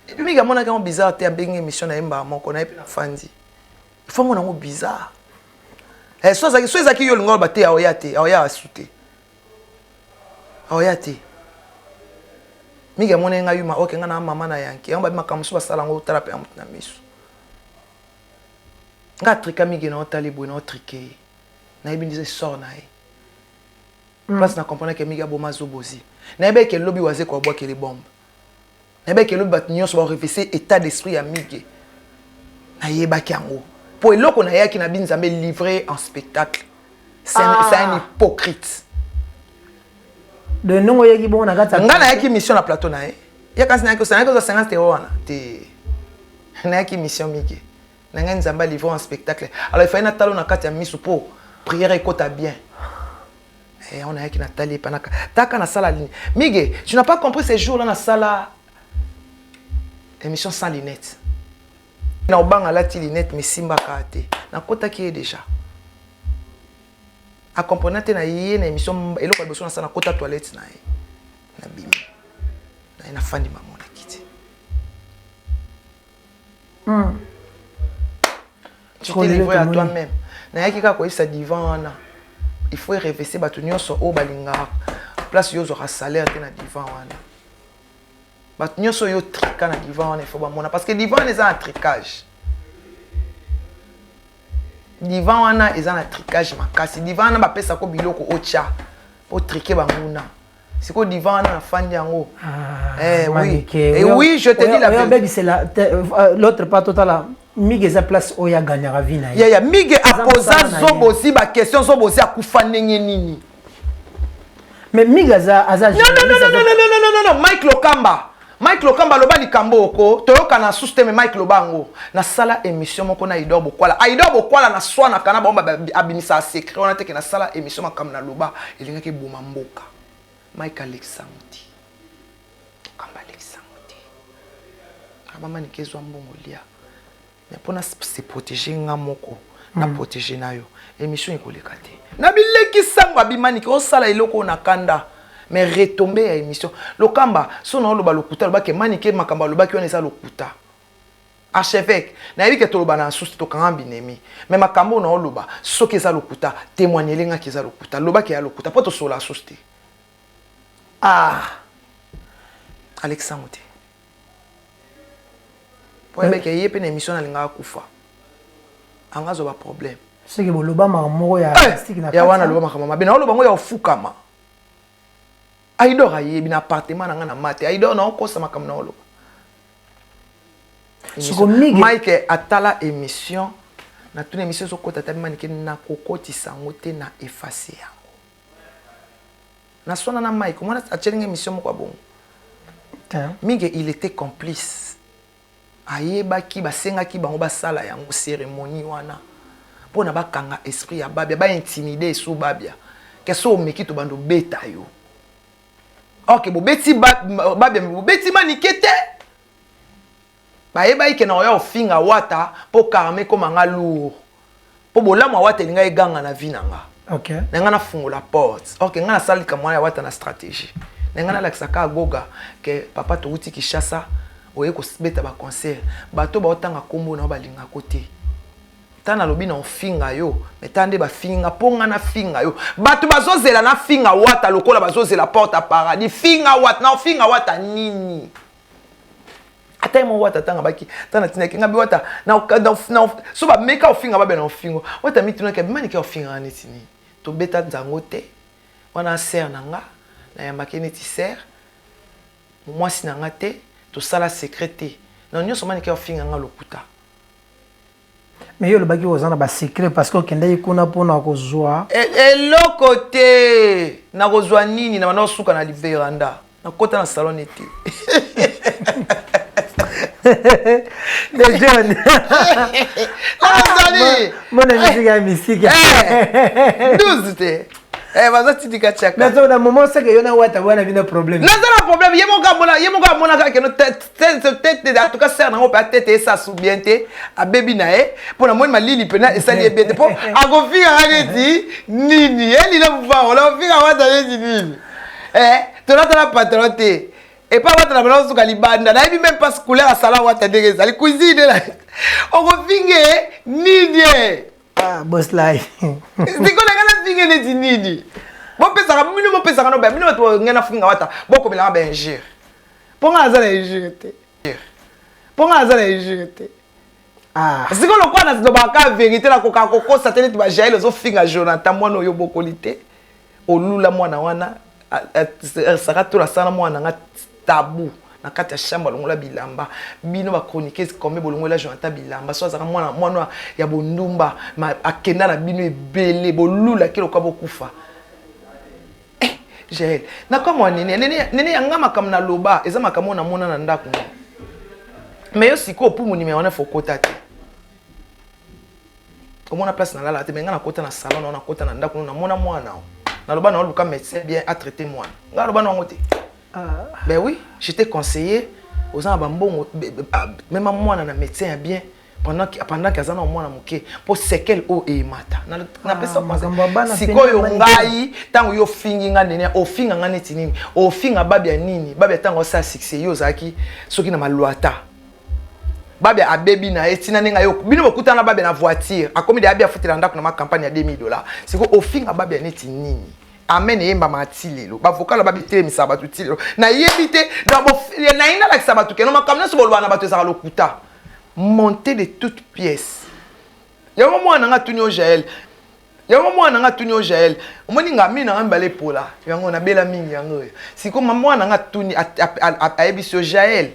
Et puis mingi amonaki yango bizarre te, abengi émission na ye mbala moko na ye mpe nafandi. Il faut amona yango bizarre. Eh, so ezalaki, so ezalaki yo, olinga oloba te, aoya te, aoya asu te, aoya te. Mingi amoni ngai yuma, oke ngai na mama na yanke yango babi makambo mosusu basala yango, otala mpe ya motu na miso. Ngai atrika mingi na otali boye na otrike ye, nayebi ndise sort na ye. Place na comprendre ke mingi aboma Zobozi, nayebi eke lobi waze koabwakele bombe, nayebi eke lobi bato nyonso barevese état d'esprit ya Mige. Nayebaki yango mpo eloko nayaki na binzambe livré en spectacle. C'est ah. un, un hypocrite. De ndenge oyaki bongo na kati? Ngai nayaki mission na plateau na ye. Ye kasi nayaki ozwa 50 euro wana te. Nayaki mission Mige na ngai, Nzambe alivré en spectacle. Alors il fallait natala na kati ya misu mpo prière ekota bien. Eh, on ayaki, natali epa taka nasala Mige, tu n'as pas compris. Ces jours là nasala émission sans lunettes, na obanga alati lunette, mais simbaka te. Nakotaki ye déjà acomprena te na ye na émission. Eloko ya liboso nasala, nakota toilette na ye, nabimi na ye, nafandi mamo na kiti. Tu t'es livré à toi-même. Nayaki kaka koyebisa divan wana, il faut revese bato nyonso oyo balingaka place yo ozwaka salaire te na divan wana. Bato nyonso oyo trika na divan wana, il faut bamona, parce que divan wana eza na tricage. Divan wana eza na tricage makasi. Divan wana bapesako biloko otya po trike banguna. Sikoyo divan wana nafandi yango. Ah, eh, oui. Et oui, je te dis la vérité. L'autre part totala Mige eza place oyo agagnaka vie na ye. Yaya, Mige apoza Zobozi baquestion. Zobozi akufa ndenge nini? Mais Mige aza Non, non, non, non, non, non, non, non, non. Mike Lokamba, Mike Lokamba aloba likambo oko toyokana susu te. Me Mike loba yango, nasala émission moko na Aidor Bokwala. Aidor Bokwala naswanaka na bango, abimisaka secret wana teke nasala émission. Makambo naloba elingaki eboma mboka. Mike alekisa yango te, Lokamba alekisa yango te. Abamanike ezwa mbongo lia, mais mpona se protéger nga moko na protéger na yo, émission ekoleka te. Na bilekisango abimanike osala eloko oyo na kanda, mais retombe ya émission. Lokamba so na oloba lokuta, alobaki Manike makambo alobaki wana eza lokuta. Archevêque, nayebi ke toloba na susu, tokanga binemi, mais makambo oyo na oloba, soki eza lokuta, témoigne elengaki eza lokuta, lobaki ya lokuta mpo tosola susu te. Ah. Alekisango te po yebeke ye mpe na émission nalingaka kufa, anga azwa baproblème. Soki boloba makambo moko ya ya wana, aloba makambo mabe na oloba ngo ya ofukama. Aidor ayebi na appartement na nga na mate. Aidor na okosa makambo na oloba. Mike atala émission na tuna émission ezokota ta manike nakokotisa yango te na effacer yango. Naswana na Mike omona atieli nga émission moko ya bongo. Mige il était complice. Ayebaki basengaki bango basala yango cérémonie wana mpona bakanga esprit ya Babia, baintimide esu Babia ke so omeki to bando beta yo. Ok, bobeti Babia, bobeti Manike te. Bayebaki ke na oya ofinga Wata mpo karma ekoma nga lourd, mpo bolamu ya Wata elinga eganga na vie na nga. Na nga nafungola porte. Ok, nga nasala likambo wana ya Wata na stratégie na nga, nalakisa kaka Goga ke papa towuti Kinshasa, oye kobeta baconcert, bato baotanga nkombo na yo balingako te. Ta nalobi na ofinga yo, me ta nde bafingi nga mpo nga nafinga yo. Bato bazozela nafinga Wata lokola bazozela porte ya paradis. Finga Wata, na ofinga Wata nini? Ata ye mo Wata tanga baki ta natindaki nga bi Wata so bameka ofinga babe na ofingo Wata mitunaki abimaniki ofingaka neti nini. Tobeta nzango te wana sere na nga, nayambaki neti sere mwasi na nga te, tosala secret te na nyonso. Maniki ofinga nga lokuta. Mais yo olobaki oza na basecret parce que okendaki kuna mpona kozwa Eloko te. Nakozwa nini? Na banda kosuka na veranda, nakota na salon ete. De John. Azali mona misika ya misika. 12 te. Eh, baza tindika tiaka. Mais na moment seke yo na Wata wana bino problème. Naza na problème, ye moko amona, ye moko amonaka keno tete. En tout cas sere nango mpe atete esasu bien te, abebi na ye mpo namoni malili mpena esali ye bien te, mpo akofingaka neti nini elila movango na ofinga Wata neti nini. Tolatala pantalon te epa Wata na bana osuka libanda, nayebi même pas couleur asala Wata ndenge ezali cuisine okofinge nini. Ah, boss life. Sikoyo nanga nafinge neti nini? Bopesaka bino, bopesaka no bino bato ngai nafinga Wata, bokomelaka bainjure mpo ngai aza na injure te, mpo ngai aza na injure te. Sikoyo lokola nalobaka vérité, nakokaka kokosa te neti bajael ozofinga Jonathan, mwana oyo obokoli te, olula mwana wana saka tola asala mwana nanga tabu na kati ya chambre, alongola bilamba. Bino bachroniqueuse combien bolongola Jonathan bilamba? So azalaka mwana, mwana ya bondumba, akenda na bino ebele, bolulaki lokwa bokufa. Eh, Jael, nakamwa nene nene nene yanga makambo naloba eza makambo oyo namona na ndako no. Mais yo sikoyo pumu nimero wana fokota te, omona place nalala te. Me nga nakota na salon nao, nakota na ndako no, namona mwana o naloba na oluka médecin bien atraité mwana. Nga naloba na yango te. Ben oui, je t'ai conseillé, oza na bambongo, mema mwana na médecin ya bien pendant que aza na mwana moke, mpo séquelle oyo eyemata. Napesa sikoyo ngai ntango yo ofingi nga nene, ofinga nga neti nini? Ofinga Babia nini? Babia ntango osala succès, yo ozalaki soki na malwata. Babia abebi na ye ntina ndenge yo bino bokutana na Babia na voiture, akomi de abi afutela ndako na macampagne ya 2000 $. Sikoyo ofinga Babia neti nini? Amen eyembama ti lelo, bavocal babi etelemisaka bato ti lelo. Nayebi te nayi nalakisa bato keno makambo nyonso boloba na bato ezalaka lokuta, monte de toute pièce. Yango mwana nanga atuni yo Jael, yango mwana nanga atuni yo Jael, omoni nga mino nanga mibale epola, yango nabela mingi yango oyo. Sikoyo mwana nanga atuni ayebisi yo Jael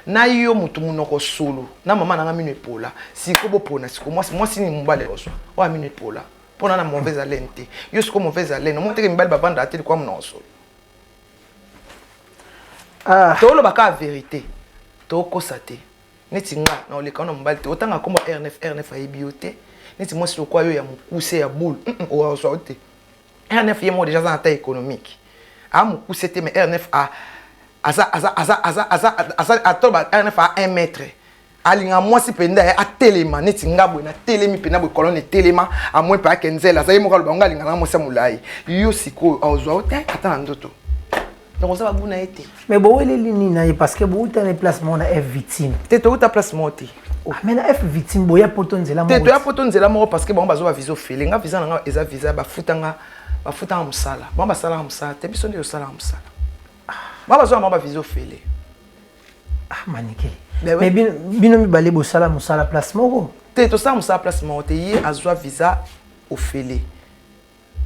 na yo motu monoko solo na mama nanga mino epola. Sikoyo bopona sikoyo mwasi nini mobali ozwa oyo mino epola mpona na mauvaise haleine te? Yo sikoyo mauvaise haleine, omoni teke mibali bavandaka te likwa monoko solo. Toloba kaka vérité, tokosa te. Neti nga na oleka na mobali te otanga nkombo ya R9, R9 ayebi yo te. Neti mwasi lokwa yo ya mokuse ya boule, ozwa yo te. R9 ye moko déjà aza na taille économique, aa mokuse te, mais R9 aza aza aza aza aza aza atoba R9 a 1 mètre. Alinga mwasi mpenza ye atelema neti nga boye, natelemi mpenza boye, colonne etelema amoi mpe ake nzela aza ye moko aloba ngo alinga nanga mwasi ya molai. Yo sikoyo azwa yo te ata na ndoto, donc oza babuna ye te. Mais boweleli nini na ye? Parce que bouta na place moko na F Victime. Te, touta place moko te. Ah, mais na F Victime boya poto nzela moko te. Toya poto nzela moko parce que bango bazwa bavisa ofele, nga visa na nga eza visa bafutanga, bafutanga mosala. Bango basalaka mosala te, biso nde tosalaka mosala. Bango bazwa bango bavisa ofele. Ah, Manike, mais bino mibale bosala mosala place moko? Te, tosala mosala place moko te. Ye azwa visa ofele.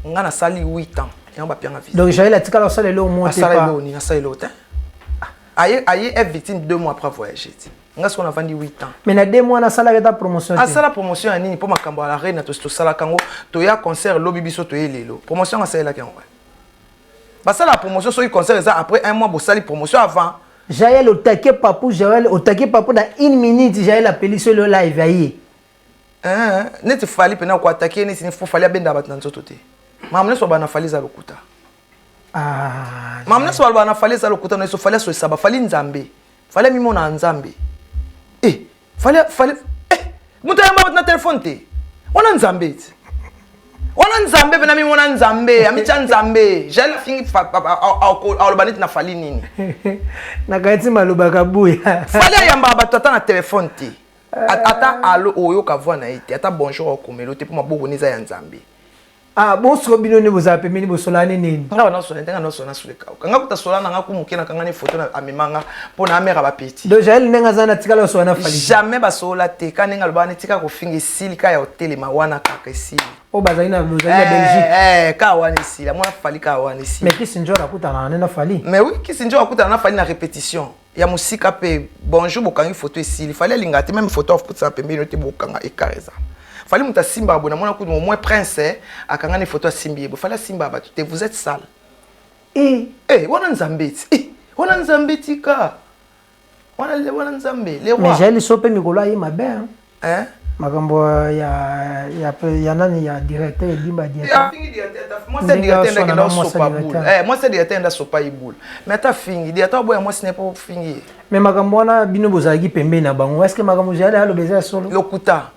Nga nasali 8 ans, yango bapianga visa. Donc Jael atikala kosala eloko moko te? Asala eloko nini? Asala eloko te. Aye, aye F victime 2 mois après voyager ti nga sikoyo navandi 8 ans. Mais na 2 mois nasalaka ata promotion te. Asala promotion ya nini? Mpo makambo ya la reine tosalaka yango, toya concert lobi, biso toye lelo. Promotion yango asalelaki yango wapi? Basalaka promotion soki concert eza après un mois, bosali promotion avant. Jael otake papu, Jael otake papu na une minute, Jael apeli so lelo live aye. Hein, neti Fally mpena koatake neti fo Fally abendaka bato na nzoto te. Makambo nyonso baloba na Fally eza lokuta. Ah, makambo nyonso baloba na Fally eza lokuta. Na nyonso Fally asoyisa Fally nzambe, Fally amimona ya nzambe. E Fally, Fally, eh, moto ayamba bato na telefone te. Wana nzambe ti, wana nzambe mpena mimona nzambe, amitya nzambe. Jael afingi, aloba neti na Fally nini? Nakanisi malobaka buya. Fally ayambaka bato ata na telefone te. Ata alo oyoka voix na ye te, ata bonjour okomelo te, mpo maboko ne eza ya nzambe. Ah bon, siko bino nde bozala pembeni, bosolani nini? Nga wana sola te, nga nyonso nasuleka nga kuta sola na nga ku moke, nakanga ni foto amemanga mpo na amera bapeti. Donc Jael ndenge aza na tikala osola na Fally? Jamais, basola te. Ka ndenge alobaka neti kaka kofinga esili, ka ya otelema wana kaka esili. Oyo bozali na Belgique? Eh, ka wana esili, amona Fally ka wana esili. Mais Kisi Njora akutana nde na Fally. Mais oui, Kisi Njora akutana na Fally na répétition ya mosika mpe bonjour, bokangi foto, esili. Fally alingaka te même photo afutisaka pembeni te, bokanga écart eza. Fally moto asimbaka boye, namona kutu au moins prince akangani photo, asimbi ye boye. Fally asimbaka bato te. Vous êtes sale. E. Eh, wana nzambe ti. Eh, wana nzambe, tika wana, wana nzambe le roi. Mais Jael so mpe mikolo aye mabe, hein? Hein? Makambo ya nani, ya directeur edimba, directeur. Afingi directeur, mwasi ya directeur ndakenda osopa boule. Mwasi ya directeur nda sopa ye boule, mais ata afingi directeur, aboya mwasi na ye mpo fingi ye. Mais makambo wana, bino bozalaki pembeni na bango, est ce que makambo Jael aloba eza ya solo? Lokuta,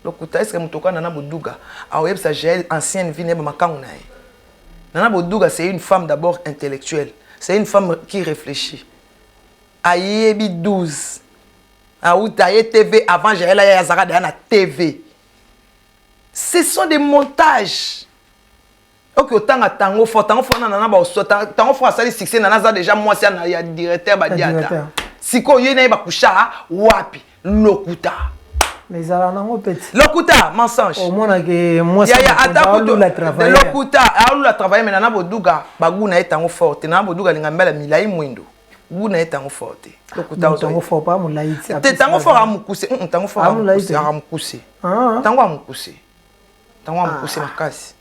lokuta. Est ce que moto okanda na Boduga aoyebisa Jael ancienne vie na ye, bamakangu na ye? Nana Boduga, c'est une femme d'abord intellectuelle, c'est une femme qui réfléchit. Ayebi 12 auta ye TV avant Jael aya, azalaka deya na TV. Ce sont des montages. Oke otanga tango fort, tango fort nana baoso, tango fort asali succès, nana aza déjà mwasi ya directeur badiata. Sikoyo ye na ye bakusha wapi? Lokuta. Mais ezala nango peti. Lokuta, mensonge. Omonake mwasi. Yaya, ata kutu lokuta, aolula travaille. Mais Nana Boduga bagu na ye tango fort te. Nana Boduga alinga mbala milai mwindo, gu na ye tango fort te. Lokuta. Tango fort pa molai? Te, tango fort amokuse, tango fort amokuse, tango amokuse, tango amokuse makasi.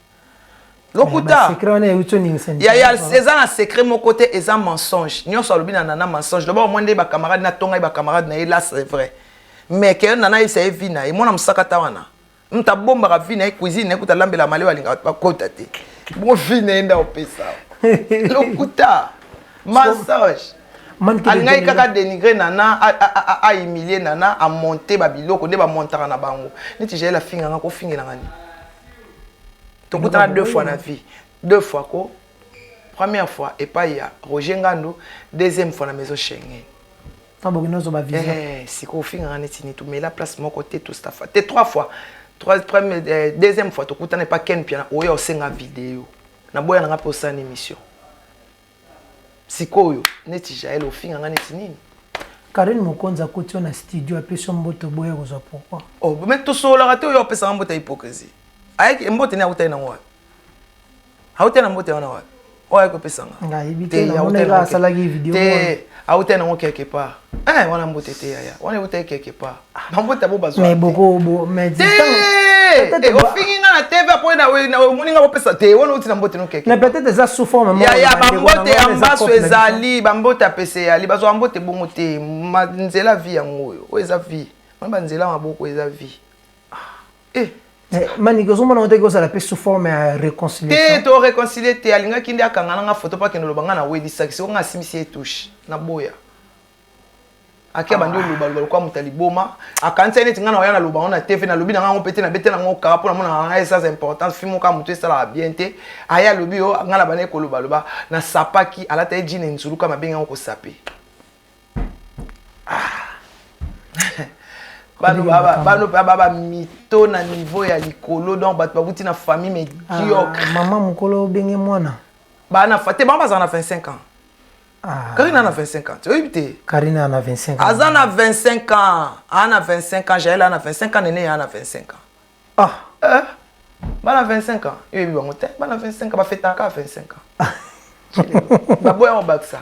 Lokuta. Secret wana euti oningisa. Yaya, eza na secret moko te, eza mensonge. Nyonso alobi na Nana, mensonge. Loba omoi nde bacamarade natonga ye, bacamarade na ye là, c'est vrai. Mais ke Nana ayebisa ye vie na ye, mwana mosaka ta wana, moto abombaka vie na ye, cuisine na ye kuta alambela male, alingaka bakota te. Bongo vie na ye nde opesa? Lokuta, mensonge. Alingaki kaka dénigrer Nana, ahumilie Nana, amonte babiloko nde bamontaka na bango. Neti Jael afinganga, kofingelanga nini? Tokutana deux fois na vie, deux fois ko. Première fois epai ya Roger Ngandu, deuxième fois na maison Schengen. Bokende ozwa bavisa. Sikoyo ofingaka neti nini? Tomela place moko te, tostafa te. Trois fois, trois, première, deuxième fois tokutana epa Ken Piana, oyo osenga video, naboya nanga mpe osala émission. Sikoyo neti Jael ofinganga neti nini? Karine Mokonzi akoti yo na studio, apesi yo mbote, oboya kozwa, pourquoi? Oh, mais tosololaka te. Oyo apesanga mbote ya hypocrisie, ayaki mbote ne autaki nango wapi? Autaki na mbote wana wapi oyo ayaki kopesanga? Nayebi te, namonaki asalaki video. Te, autaki nango quelque part. Eh, wana mbote te yaya, wana eutaki quelque part. Bambote abo bazwa. Mais boko bo mais te, ofingi nga na TV apo omoni nga kopesa te, wana outi na mbote no quelque. Mais peut-être eza sous forme. Yaya, bambote ya mbaso ezali, bambote ya pese eyali, bazwa mbote bongo te. Nzela vie yango oyo, oyo eza vie wana, banzela maboko eza vie. Eh. Maniki, ozomona ngo te kozala mpe sous forme ya réconciliation? Te, to réconcilie te. Alingaki nde akanga nanga photo mpo akende oloba nga na welisaki. Siko nga asimbisi ye touche, naboya. Ake abandi olobaloba lokwa moto ya liboma, akanisi ye neti ngai na oya naloba ngo na TV. Nalobi na ngai ngo mpe te, nabete nango kaka mpo namonaka ngai sans importance. Fi moko ya moto esalaka bien te. Aye alobi yo ngai na bandaki kolobaloba, nasapaki alata ye jine nzuluka mabengi yango kosape. Bano bamito na niveau ya likolo, donc bato babuti na famille médiocre. Mama mokolo obenge mwana. Bana te, bango bazala na 25 ans. Karine ana 25 ans, oyebi te? Karine ana 25 ans? Aza na 25 ans, aa na 25 ans. Jael ana 25 ans, Nene ana 25 ans. Ah. Eh? Bana 25 ans, yo yebi bango te. Bana 25 ans bafetaka 25 ans. Baboya kobakisa.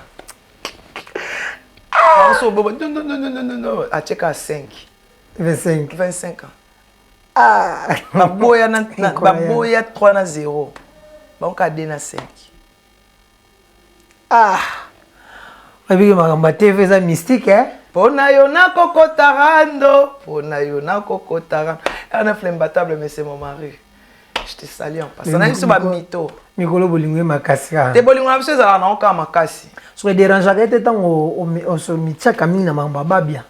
Bango bobo non non non non non non atieka 5. 25. 25 ans. Ah. Baboya na baboya 3 na 0. Bango ka 2 na 5. Ah. Oyebi makambo ya TV eza mystique hein? Pona yo nakokota rando, pona yo nakokota rando. R9 l'imbattable, mais c'est mon mari. Je te salue en passant. Na biso ba mytho. Mikolo bolingo ye makasi kaka. Te bolingo na biso ezalaka nango kaka makasi. Soki ederangeaka ye te ntango omitiaka mingi na makambo ya babia.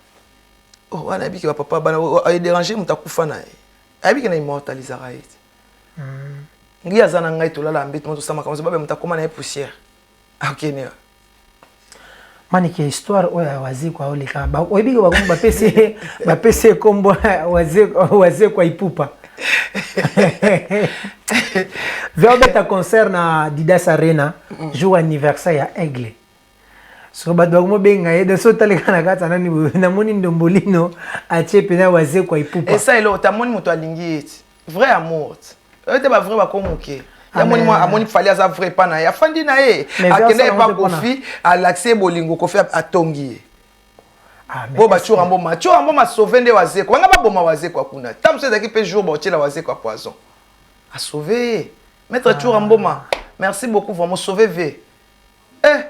Oh, wana ayebiki ba papa bana ederange moto akufa na ye. Ayebiki na immortalisaka ye. Ngi aza na ngai tolala mbeto moto osala makambo babia moto akoma na ye poussière. Akende. Manike histoire oyo ya Wazekwa oleka oyebi ke bakomi bapesi bapesi ye kombo Wazekwa Ipupa. Via obeta concert na Adidas Arena jour anniversaire ya Aigle. Soki bato bakomobenga ye donc otaleka na kati nani boye namoni ndombolino atie pena Wazekwa Ipupa. Esa eloko te amoni moto alingi ye ti vrai amour ti oyo te ba vrai bakomoke amoni mwa amoni Fally aza vrai epa na ye afandi na ye akende epa Kofi alakisi ye bolingo Kofi atongi ye bo batshoura mboma tshoura mboma sauve nde Wazekwa banga baboma Wazekwa kuna ta mosusu ezalaki mpe jour baotiela Wazekwa poison asauve ye maître tshoura mboma merci beaucoup vraiment sauve ve eh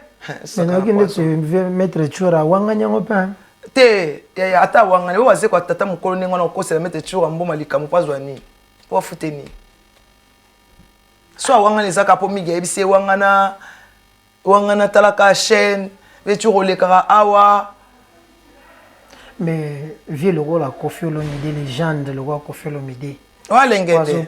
nayoki nde maître tshoura awangani yango mpe te ata awangani oyo Wazekwa tata mokolo ndenge wana okosela maître tshoura mboma likambo mpo azwa nini mpo afute nini so awangana ezaka mpo mingi ayebisi ye wangana wangana talaka chaîne veti olekaka awa. Mais vieux lokola Koffi Olomide, légende lokola Koffi Olomide, Walengende.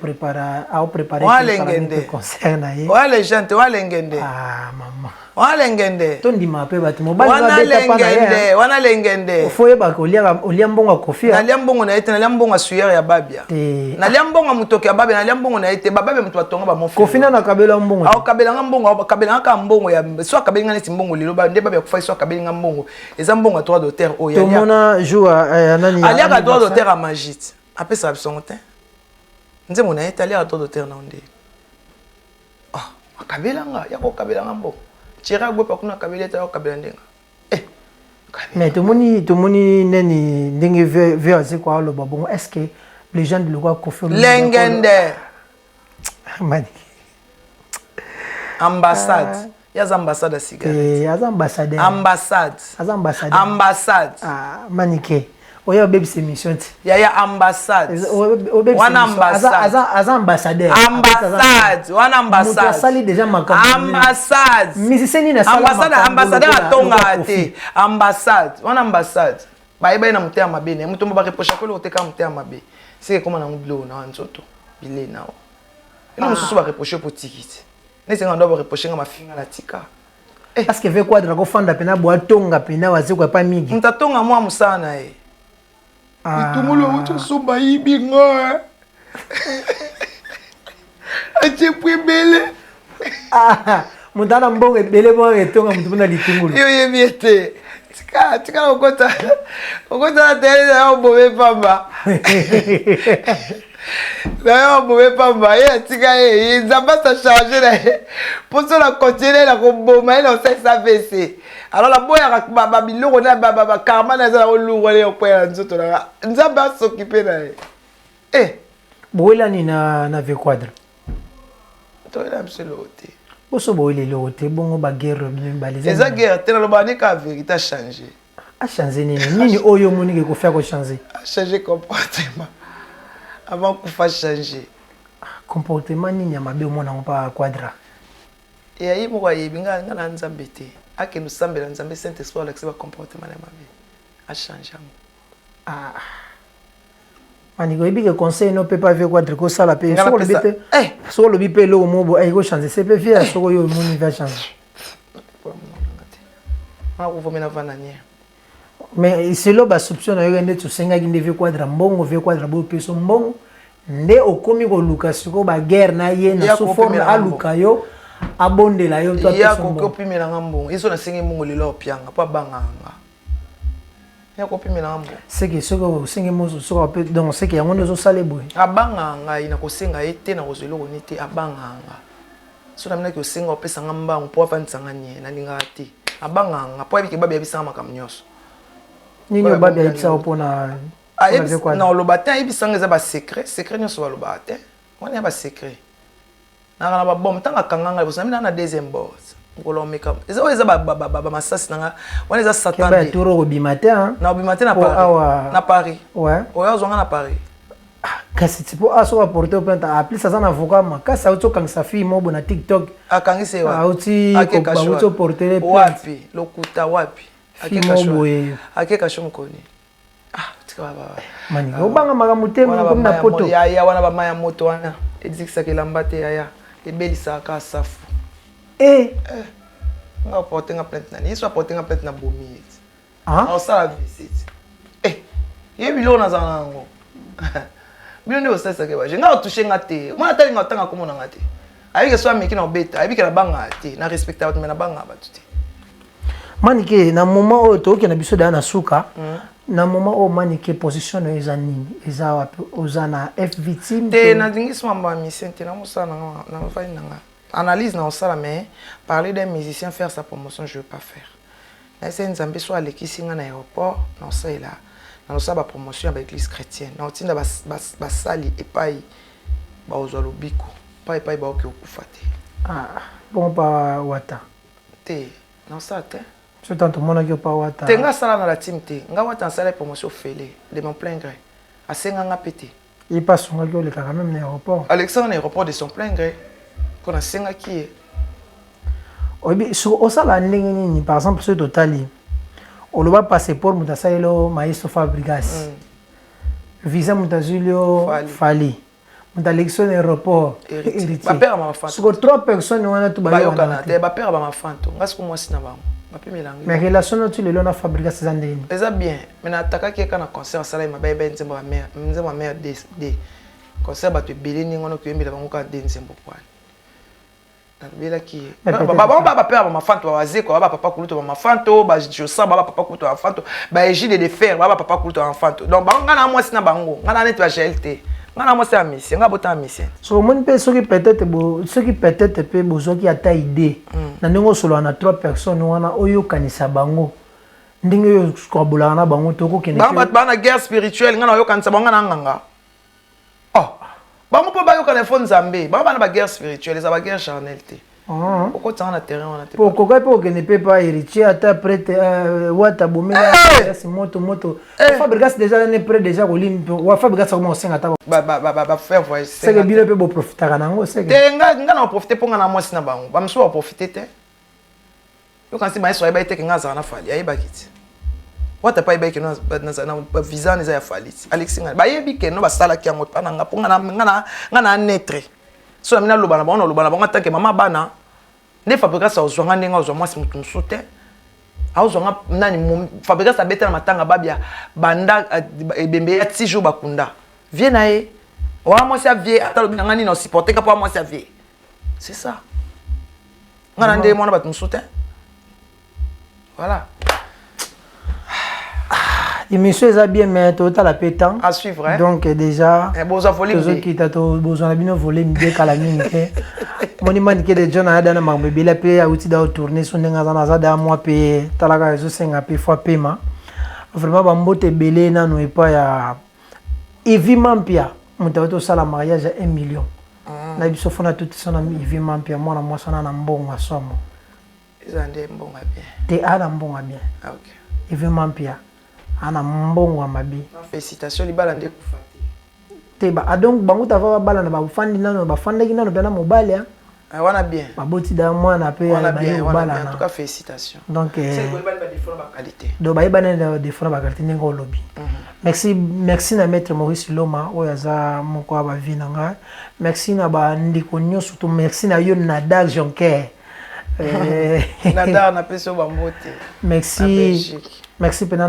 Aoprépare Walengende. concert na ye. Wa légende, walengende. Ah mama. Walengende. Tondima mpe bato mobali wana babeta pa na ye. Lengende wana lengende. Fo oyebaka olia mbongo ya Koffi. Nalia mbongo na ye te, nalia mbongo ya suyere ya babia. Te. Nalia mbongo ya motoki ya babia, nalia mbongo na ye te. Bababia moto batonga bamofi. Koffi nano akabela mbongo te. Akabelanga mbongo, akabelanga kaka mbongo ya so akabeli nga neti mbongo lelo nde babia kufa so akabeli nga mbongo eza mbongo ya droit d'auteur oyo tomona jour ya nani ya aliaka droit anniversaire. D'auteur ya magite apesaka biso yango te nzembo na ye te aliaka droit d'auteur na nde ah akabelanga ya kokabelanga mbongo tiere agwepa kuna akabeli ete akokabela ndenga eh. Mais tomoni neni ndenge vieux Wazekwa aloba bongo, est ce que légende lokola Koffi Olomide Lengende. Manike. Ambassade ye aza ambassade ya cigarette. Eh, aza ambassadeur. Ambassade. Aza ambassadeur. Ambassade. Ah, Manike oyo obebisa émission ti. Yaya ambassade. Wana ambassade. Aza ambassadeur. Ambassade wana ambassade. Moto asali déjà makambo. Ambassade. Musicien nini asala ambassade makambo ambassadeur lokola atongaka Koffi? Te ambassade wana ambassade bayeba ye na motema mabe na ye moto mo bareprochaka eloko te kaka motema mabe seke ekóma nango biloko na wa nzoto bilei na wa elo mosusu bareproche po tiki te neti nga ndo bareproche nga mafinga na tika. Parce que ve quadra kofanda pena bo atonga pena Wazekwa epa mingi. Moto atonga mwa mosala na ye. Ah. Litumulu awuti osomba yibi nga atie po ebele. Ah, moto ana mbongo ebele bongo etonga moto mpona litungulu. Yo oyebi ye te, tika tika kokota kokota na tele na yo obome pamba na yo obome pamba ye atika ye ye nzambe asa charge na ye mpo so na continue na koboma ye na osalisa AVC. Alors naboyaka babiloko na bakarma na eza na kolungwa na yokwela na nzoto nanga nzambe asokipe na ye eh. Bowelani na ve quadre? Toyela biso eloko te. Boso boweli eloko te bongo baguerre bino mibale eza guerre te, nalobaka ne kaka vérité achange. Achange nini nini oyo omoniki Koffi akochange? Achange comportement avant kufa change. Comportement nini ya mabe omona yango mpa quadra? Ya ye moko ayebi nga nga na nzambe te akende osambela nzambe saint esprit alakisi bacomportement na mabe achange yango. Ah. Maniki oyebi ke conseil no mpe pa vie quadre kosala mpe Nga soki olobi napesa- te Eh! soki olobi mpe eloko moko boye ekochange se mpe vie ya soki oyo omoni va change. Nga kovomela vanda nie. Mais selo basoupçon na yo nde tosengaki nde vie quadra mbongo vie quadra boyo peso mbongo nde okomi koluka sikoyo baguerre na ye na Ya sous forme kopimela aluka yo abondela yo to ya apesa koki mbongo. opimelanga mbongo ye so nasengi mbongo lelo opianga mpo abangaka nga. Ya kopimela nga mbongo. Seke soki osengi mosu soki ape donc seke yango nde ozosala boye. Abangaka ngai na kosenga ye te na kozwa eloko ni te abangaka nga. Soki naminaki osenga opesa nga mbangu mpo afandisa nga nie nalingaka te. Abangaka nga mpo ayebi ke babi ayebisa nga makambo nyonso. Nini oyo babi ayebisa yo mpo na na oloba te ayebisa nga eza ba secret secret nyonso balobaka te wana ya ba secret. Naka na ba bombe ntango akanga ngai liboso na mina na deuxième bord mokolo omeka eza oyo eza ba masasi na nga wana eza satan de tour okobima te hein na obima te na Paris awa na Paris ouais oyo azwa nga na Paris ah, kasi tipo ah soki aporte plainte en plus aza na avocat makasi auti okangisa fille moko na TikTok akangisi ye wapi auti auti oportele plainte wapi lokuta wapi fille moko boye ake kasho mokoni ah tika ba ba maninga ah. obanga makambo te komi na poto yaya wana bamai ya moto wana ezikisaka elamba te yaya ebelisaka kaka safu eh. eh. nga aporte nga plainte nani yesu aporte nga plainte na bomi ye ti ah? osala visite eh. ye biloko nazala na yango bino nde bosalisaka baje nga otouche nga te mwana atalinga otanga komona nga te ayebi ke so ameki na obeta ayebi ke nabangaka te na respecta bato me nabangaka bato te Manike na moment oyo tokende biso deja na suka mm. na moment oyo Manike position na yo eza nini eza wapi oza na FV team te nalingi so mambo ya musicien te namosala na mvandi na nga analyse na osala mais parler d'un musicien faire sa promotion je veux pas faire nayesai nzambe so alekisi nga na aéroport na osalela na osala bapromotion ya baeglise chrétienne na otinda basali epai bakozwa lobiko epai epai baoki okufa te ah, bon pa wata te nasala te so tanto omonaki yo pa wata te nga asala na la team te nga wata nasala promotion ofele de mon plein gré asenga nga mpe te ye mpe asungaki olekaka meme na aéroport alekisanga na aéroport de son plein gré mpo nasengaki ye oyebi soki osala ndenge nini par exemple soki totali oloba passeport moto asaleli yo maestro fabrigas mm. visa moto azwili yo fali moto alekisi yo na aéroport héritier siko trois personnes wana to bayokana te bapere bamafanto nga siko mwasi na bango bapimela mais relation na ti lelo na fabrigas eza ndenge nini eza bien mais na atakaki ye kaka na concert asala ye mabe ayeba ye nzembo ya mare nzembo ya mare d concert bato ebele ndenge wana okoyembela bango kaka de nzembo kwani nalobelaki ye bango ba bapere ba mafanto ba bazeko ba papa kulutu ba mafanto ba josan ba papa kulutu ba mafanto ba egide de fer ba papa kulutu ba mafanto donc bango ngai na mwasi na bango ngai na neti ba gel te ngai na mwasi ya misien ngai bota ya misien so omoni mpe soki peut-être soki peut-être mpe bozwaki ata idée mm. na ndenge osolola na trois personnes wana oyokanisa bango ndenge oyo koabolaka na bango tokokende bango bato baa na guerre spirituelle ngai nayokanisa bango ngai na nganga oh bango mpo bayokana ifo nzambe bango bana baguerre spirituelle eza baguerre charnel te ah. okotanga na terrain wana te okoki mpe okende mpe pa héritier ata prete euh, wata bomela eh! moto moto eh! fabrigas déjà ne près déjà kolimi wa fabrigas akoma kosenga ata bafaire voyage seke bino mpe boprofitaka na yango seke te nga na oprofite mpo nga na mwasi na bango bamosusu baprofite te Yoka nsi maestro ayebaki te ke nga azala na Fally ayebaki ti wata pe ayebaki ke no na visa wana eza ya Fally ti alekisi nga bayebi ke no basalaki yango epa na nga po nga na nga na nga na neutre so na mina loba na bango na loba na bango atanke mama bana nde Fabregas azwa nga ndenge azwa mwasi moto mosusu te azwa nga nani Fabregas abeta na matanga babia banda eh, ebembe ya ti jour bakunda vie na ye wana mwasi ya vie ata alobi na nga nini na supporte ka po mwasi ya vie c'est ça nga na nde mwana bato mosusu te voilà ah, émission eza bien mais totala mpe temps à suivre hein? donc eh, déjà eh, bozwa volume tozokita bozwa na bino volume de kala mingi te moni manike de john ayada na makambo ebele mpe awuti da otourne so ndenge aza naza da mwa mpe talaka ezosenga mpe fo apema vraiment bambote ebele nanu epai ya Ivy Mampia moto awuti osala mariage ya 1 million mm. na biso fona tutisa na Ivy Mampia mwana mwasi wana na mbongo ya somo eza nde mbongo ya bien te ana mbongo ya bien ah, okay. Ivy Mampia ana mbongo ya mabe félicitation libala nde kufa te te ba ah, donc bango tava babalana bafandi nano bafandaki nano mpe na mobali ah. Ah, wana bien baboti da mwana mpe wana bien wana bien en tout cas félicitations donc euh, boyebani ba défaut na ba qualité donc bayebani na défaut na ba qualité ndenge olobi mhm. merci merci na maître Maurice Loma oyo aza moko ya ba vie na ngai merci na ba ndeko nyonso to merci na yo Nadal Jonker euh, Nadal napesi yo bambote merci merci mpena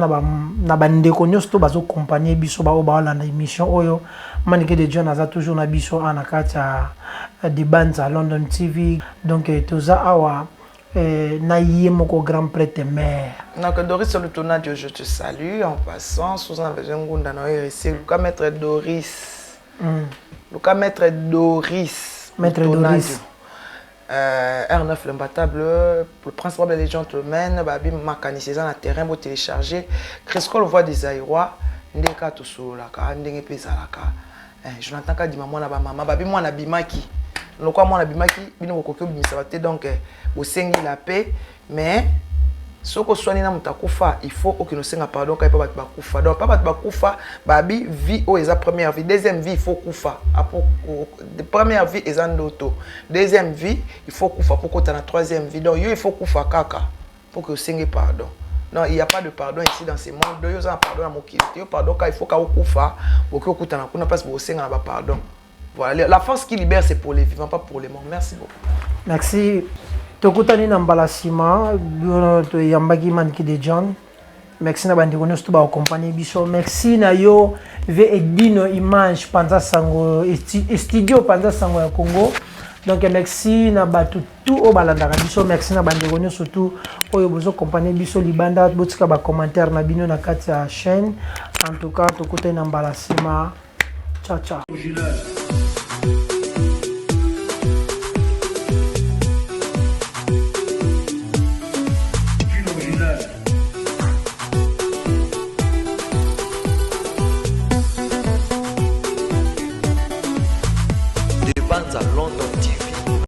na bandeko nyonso to bazokompagne biso baoyo baolanda émission oyo manike de john aza toujours na biso awa na kati ya debanza london tv donc eh, toza awa eh, na ye moko grand prêtre mère. Donc Doris Olutonadio, je te salue en passant. Susan besoin ngunda na RC. Luka maître Doris. Luka maître Doris. Maître Lutonadio. Doris. R9 l'imbattable, le principal des gentlemen, babi makanisi eza na terrain bo télécharger. Criscol voix des Aïrois, ndeka tosololaka, ndenge mpe ezalaka. Eh, Jonathan Kadima mwana ba mama, babi mwana bimaki. Lokwa mwana bimaki, bino bokoki obimisa ba te donc eh, bosengi la paix, mais soki oswani na moto akufa, il faut okende osenga pardon kaka epa bato bakufa. Donc pa bato bakufa, babi vie oyo eza première vie, deuxième vie il faut kufa. Apo première vie eza ndoto, deuxième vie il faut kufa po kota na troisième vie. Donc yo il faut kufa kaka pour que osenge pardon. Non, il y a pas de pardon ici dans ce monde. Donc yo oza na pardon na mokili te, yo pardon kaka il faut ka okufa, okoki okutana kuna place bosenga na ba pardon. Voilà, la force qui libère, c'est pour les vivants, pas pour les morts. Merci beaucoup. Merci. Tokutani na mbala nsima, bino toyambaki Maniki de John. Merci na bandeko nyonso to baaccompagne biso. Merci na yo ve Edino Image Panza Sango studio Panza Sango ya Congo. Donc merci na bato tout oyo balandaka biso. Merci na bandeko nyonso tout oyo bozokompagne biso libanda, botika bacommentaire na bino na kati ya chaîne. En tout cas tokutani na mbala nsima. Ciao ciao. De Banza London TV.